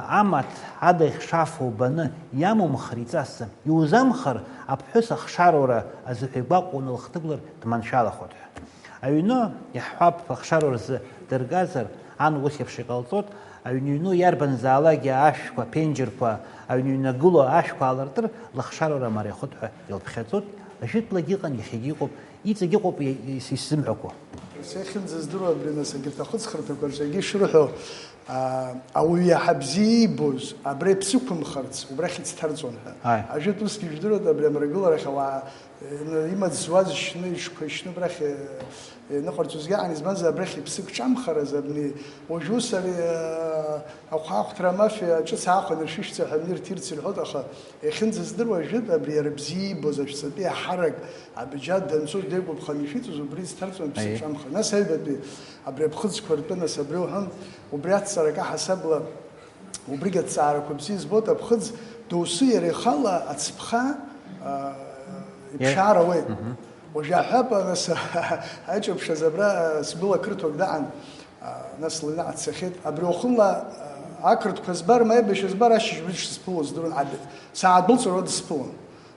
Амаҭ адаӷь шафо баны иамумхар иҵасӡам, иузамхар, аԥҳәыс ахшароура азыҳәа игәаҟуа уналыхҭыгәлар дманшәалахоит ҳәа. Аҩны, иаҳҳәап, ахшароуразы дыргазар, ан ус еиԥш иҟалҵоит, аҩны иҩну иарбанзаалакгьы ашәқәа, аԥенџьырқәа, аҩны иҩнагылоу ашәқәа аалыртыр, лыхшароура мариахоит ҳәа илыԥхьаӡоит, ажәытәлагьы ыҟан, иахьагьы ыҟоуп, иҵегь ыҟоуп, исзымҳәақәо. Сахьынӡаздыруа абри, нас, егьырҭ ахыҵхырҭақәа рҿы егьи шырҳәо, аа, ауаҩы иаҳа бзиа иибоз, абра иԥсықәымхарц, убрахь ицҭарҵон ҳәа. Ааи. Ажәытә усгьы ижәдыруада, абри амрагыларахь ауаа, э, имаҵ зуаз шьны, ишқәа ишьны абрахь, э, ианыҟарҵозгьы аан, избанзар, абрахь иԥсы кҿамхараз абни, уажә ус ари, э, ахәаахәҭра амафиа ҿыц аахәаны шәышәҵа ҳәа абни ирҭирц ирҳәоит, аха иахьынӡаздыруа ажәытә абри иара бзиа иибоз ашәҵатәи аҳарак, абиџьаҭ данцоз деигәаԥханы ишәиҵоз, убри ицҭарҵон аԥсы Аиеи. Кҿамхар. Нас аҩбатәи абри аԥхыӡқәа ртәы, нас абри уҳәан, убри аҭҵаара акы ҳасабла, убригь аҭҵаарақәа бзиа збоит, аԥхыӡ доусы иара ихала ацыԥха, а, Иа- иԥшаар ауеит. Мгм. Уажә аҳәап, нас, аиҿаԥшаз абра, а, сгәыла ақырҭуа ак даан, а, нас лыҩнаҟа дцахьеит. Абри уахынла, а, ақырҭқәа збар, ма аибашьра збар, ашьыжь убри дшысԥыло здыруан, аб-, саадәылҵыр уа дысԥылон.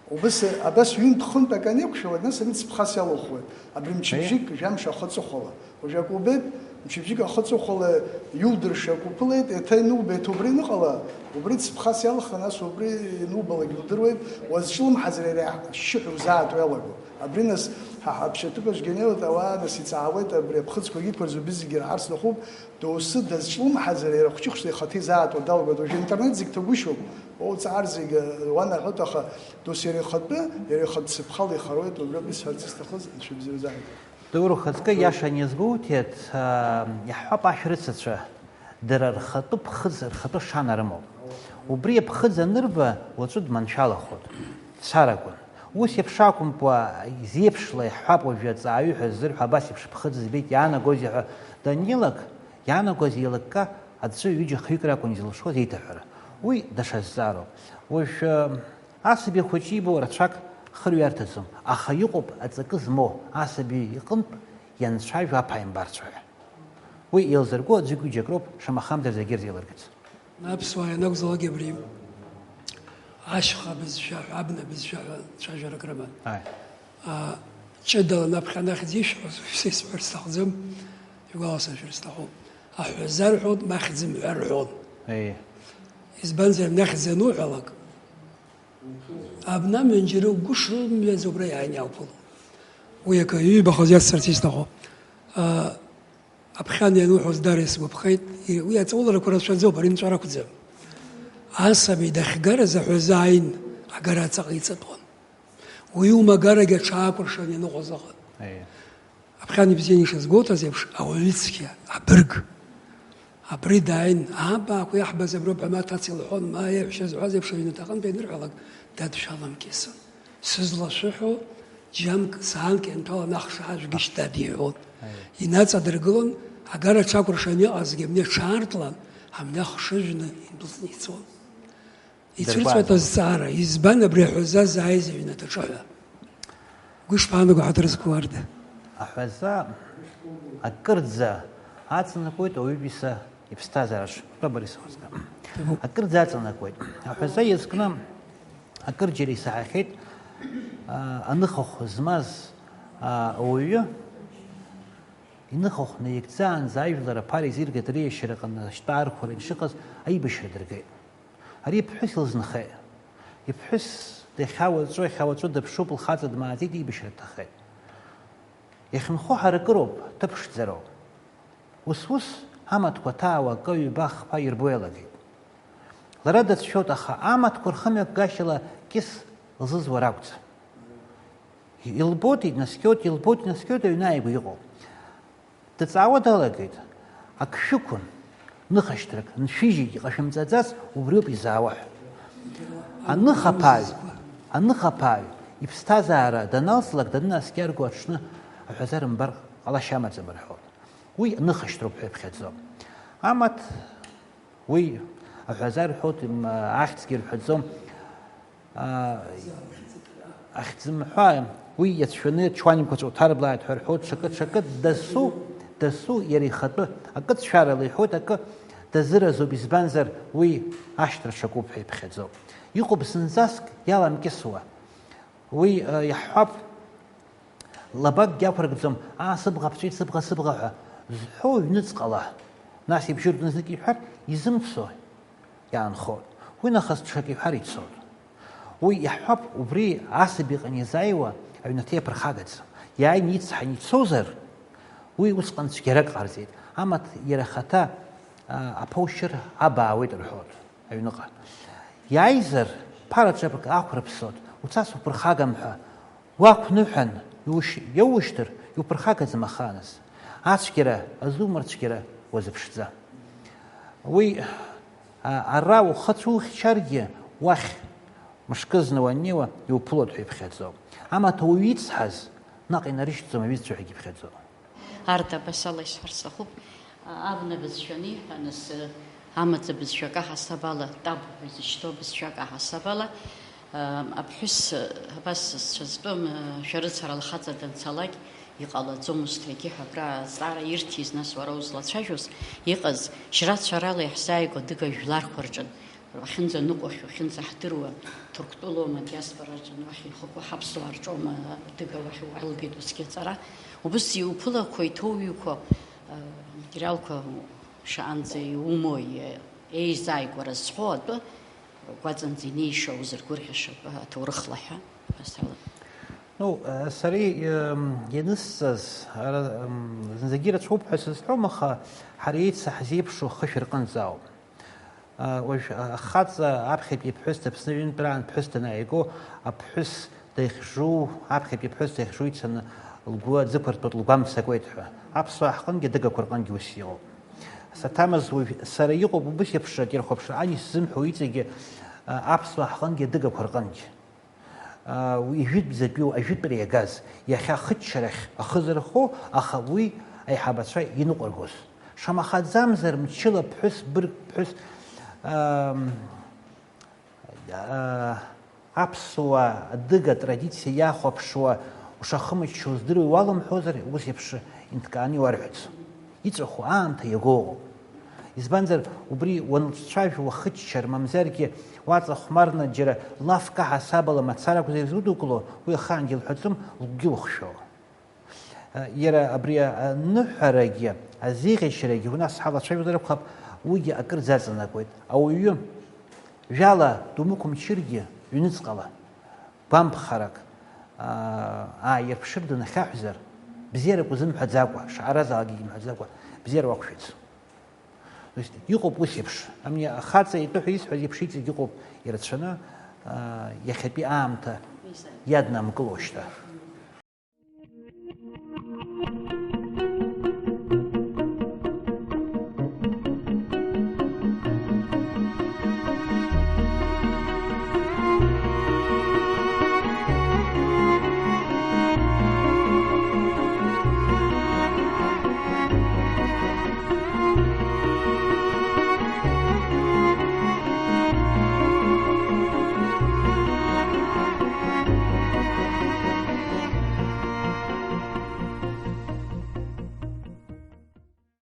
Убыс, абас ҩынтә-хынтә акы анеиқәшәалак, нас абри цыԥхас иалухуеит. Абри мчыбжьык, Аиеи. Жәамш ахы аҵыхәала. Уажәы акы убеит, мчыбжьык ахы аҵыхәала иулдырша акы уԥылеит, еиҭа инуба, еиҭа убри аныҟала, убри цыԥхас иалхны, нас убри ианубалак иудыруеит, уазҿлымҳазар иара ашьшьыҳәа узаатуа иалаго. Абри нас ҳа ҳаԥшьа ҭыԥаҿгьы инеиуеит, ауаа нас иҵаауеит, абри аԥхыӡқәагьы иқәырҵо бызегьы рҳарц лахуп, доусы дазҿлымҳазар иара хәҷыхәшла ихаҭа изаатуа далагоит. Уажәы интернет зегь ҭагәышьоуп, уоуҵаар зегь уанаҳәоит, аха доусы иара ихатәы, иара ихатә цыԥхала ихароуит, убриоуп исҳәарц исҭахыз, анцәа бзиазааит. Даур, ухаҵкы иаша анизгәоуҭеит, аа, иаҳҳәап, ашәарыцацәа, дара рхатәы ԥхыӡ, рхатәы шана рымоуп. Убри аԥхыӡ анырба, уаҵәы дманшәалахоит, дцаракәын. Ус еиԥш акәымкәа, изеиԥшла иаҳҳәап, уажәы аҵааҩы ҳәа ззырҳәо абас еиԥш ԥхыӡ збеит, иаанагозеи ҳәа данилак, иаанагоз еилыкка аҵәҵәа ҩыџьа хҩык ракәын изылшоз еиҭаҳәара. Уи даҽа зҵаароуп. Уажә, Асаби ахәыҷы иибо рацәак хырҩарҭаӡом, аха иҟоуп аҵакы змоу, асаби иҟынтә ианцәажәо аԥааимбарцәа ҳәа. Уи еилзырго аӡәык-ҩыџьак роуп, шамахамзар зегьы ирзеилыргац. Аԥсуаа ианакәзаалак абри ашьха бызшәа ҳәа, абна бызшәа ҳәа цәажәарак рыман. Ааи. А, ҷыдала наԥхьа анахьӡ ишәҳәоз, са исҳәар сҭахӡам, игәаласыршәар сҭахуп. Аҳәаза рҳәон, ма ахьӡ мҳәа рҳәон. Ааи. Избанзар, нахьӡ ануҳәалак, абна мҩанџьара угәы шымҩаз убра иааины иаауԥылон. Уи акы иҩбахаз иацҵарц исҭаху. А, аԥхьан иануҳәоз даара исгәаԥхеит. И-, уи аҵауларақәа рацәаӡоуп, ари нҵәара ақәӡам. Асаби дахьгарыз аҳәазы ааин, агара аҵаҟа иҵатәон. Уи умагарагьы аҽаакәыршан ианыҟәоз ыҟан. Аиеи. Аԥхьан ибзианы ишазгәоуҭаз еиԥш, ауаҩы цқьа, абырг. Абри дааин, аабаақәа иаҳбаз аброуп ҳәа маҭ ацилҳәон, ма иаҳәшьа зҳәаз еиԥш аҩнаҭаҟынтә ианырҳәалак, дадшәаламкьысын. Сызлашәыҳәо, џьамк, саанк ианҭәалан ахш аажәгьы шьҭа диҳәон. Аиеи. Инаҵадыргылон, агара аҽакәыршан иҟазгьы амни аҽаартлан, амни ахшыжәны идәылҵны ицон. Ицәырҵуеит азҵаара, избан абри аҳәаза зааиз аҩнаҭаҿы ҳәа? Гәышԥаанаго ҳаҭыр зқәу арда? Аҳәаза акырӡа аҵанакуеит ауаҩытәыҩса иԥсҭазаараҿ. Борис, уазга. Акырӡа аҵанакуеит. Аҳәаза иазкны акырџьара исаҳахьеит, а, аныхахә змаз, а, ауаҩы иныхахә наигӡаанӡа ажәлар аԥара изиргеит, риашьараҟны ашьтәа архәара ишыҟаз аибашьра дыргеит. Ари иԥҳәыс илзынхеит. Иԥҳәыс дахьаауаҵәы, иахьаауаҵәы дыԥшуп, лхаҵа дмааӡеит, еибашьра дҭахеит. Иахьынхо ҳаракыроуп, ҭыԥ ԥшӡароуп. Ус-ус амаҭқәа ҭаауа акы, ҩба, хԥа ирбо иалагеит. Лара дацәшәоит, аха амаҭқәа рхымҩаԥгашьала кьыс лзызуа ракәӡам. Илбоит, инаскьоит, илбоит, инаскьоит аҩны ааигәа иҟоу. Дыҵаауа далагеит, ак шәықәын, ныхашьҭрак ншәыжьит, иҟашәымҵаӡац убриоуп изаауа ҳәа. Аныхаԥааҩ, аныхаԥааҩ иԥсҭазаара даналҵлак, данынаскьарго аҽны аҳәазар мбар ҟалашьа амаӡам рҳәоит. Уи ныхашьҭроуп ҳәа иԥхьаӡо. Амаҭ уи аҳәазар рҳәоит, м, ахьӡгьы рҳәаӡом. А, ахьӡымҳәа, уи иацәшәаны ачуанинқәа ҵәоуҭарблааит ҳәа рҳәоит, ҽакы, ҽакы, дасу, дасу иара ихатәы акы ҵшәарала иҳәоит, акы дазыразуп, избанзар, уи ашьҭра ҽакуп ҳәа иԥхьаӡоуп. Иҟоуп зынӡаск иаламкьысуа. Уи, а, иаҳҳәап, лабакгьы ақәыргӡом, аа, сыбӷа ԥҵәеит, сыбӷа, сыбӷа ҳәа зҳәо ҩныҵҟала. Нас ибжьы ртәны знык иҳәар, изымцо иаанхоит. Уи нахыс ҽак иҳәар ицоит. Уи иаҳҳәап, убри асаби иҟны изааиуа аҩнаҭа иаԥырхагаӡам. Иааины ицҳан ицозар, уи усҟан цәгьарак ҟарҵеит. Амаҭ иара ахаҭа, а, аԥошьыр абаауеит рҳәоит аҩныҟа. Иааизар, ԥара ҿабк ақәрыԥсоит, уцас уԥырхагам ҳәа уақәныҳәан, иуш-, иоушьҭыр, иуԥырхагаӡам ахааназ. Ацәгьара, азумырцәгьара уазыԥшӡа. Уи, а, ара ухы ацәухьчаргьы, уахь мышкызны уаннеиуа, иуԥылоит ҳәа иԥхьаӡоуп. Амаҭ ауаҩы ицҳаз, наҟ инарышьҭӡом, аҩызцәа ҳәагьы иԥхьаӡоуп. Арҭ абасала исҳәар сҭахуп, абна бызшәа аниҳәа, нас, амаӡа бызшәак аҳасабала, таб ҳәа изышьҭоу бызшәак аҳасабала, аԥҳәыс абас зцәа зтәым, шәарыцара лхаҵа данцалак, иҟалаӡом ус егьи ҳәа абра азҵаара ирҭиз, нас уара узлацәажәоз, иҟаз, жьрацәарала иаҳзааигәа адыга жәларқәа рҿы. Уахьынӡаныҟәахьоу, уахьынӡаҳдыруа, Ҭырқәтәылоума, диаспораҿы, уахь ихықәу ҳаԥсуаа рҿоума, адыга уахь уалгеит усгьы аҵара. Убыс иуԥылақәо, иҭоуҩқәо, а, аматериалқәа шаанӡа иумоу, е-, еизааигәара зҳәо атәы, гәаҵанӡа инеиша, узыргәырӷьаша атәы аҭоурыхла ҳәа ҳәа салам. Ну, э, сара, эм, ианысҵаз, ара, эм, зынӡагьы ирацәоуп ҳәа сызҳәом, аха ҳара еицаҳзеиԥшу хышә рҟынӡа ауп. А, уажә, а, ахаҵа аԥхьатәи иԥҳәыс дыԥсны ҩынтәраан ԥҳәыс данааиго, аԥҳәыс дахьжу, аԥхьатәи иԥҳәыс дахьжу ицаны лгәы аӡықәыртәоит, лгәы амцакуеит ҳәа. Аԥсуаа ҳҟынгьы, адыгақәа рҟынгьы ус иҟоуп. Саҭамыз уажә сара иҟоуп убыс еиԥш акы ирхәаԥшра, ани сзымҳәо иҵегьы, а, аԥсуаа ҳҟынгьы, адыгақәа рҟынгьы. Уи ижәытәӡатәиу ажәытәра иагаз, иахьа ахыччарахь ахы зырхо, аха уи аиҳабацәа иныҟәыргоз. Шамахаӡамзар, мчыла ԥҳәыс, бырг ԥҳәыс, ам, а, аԥсуа адыга традициа иахәаԥшуа ушахымыччо здыруа уалымҳәозар, ус еиԥш инҭкааны иуарҳәац. Иҵәаху аамҭа иагоуп. Избанзар, убри уанлыҿцәажәо уахыччар, мамзаргьы уаҵахәмарны џьара лафк аҳасабала мацара акәзар изудукыло, уи ахаангьы илҳәаӡом, лгәгьы ухшәо. Иара абри аныҳәарагьы, азеиӷьашьарагьы, уи нас ҳалацәажәозар акәхап, уигьы акырӡа аҵанакуеит. Ауаҩы, жәала думықәымчыргьы, ҩныҵҟала гәамԥхарак, аа, ааирԥшыр данахьаҳәзар, бзиарак узымҳәаӡакәа, шаҟаразаалакгьы имҳәаӡакәа, бзиара уақәшәац. То есть, иҟоуп ус еиԥш. Ами, ахаҵа итәы ҳәа исҳәаз еиԥш иҵегь иҟоуп, ирацәаны, аа, иахьатәи аамҭа иаднамкыло шьҭа.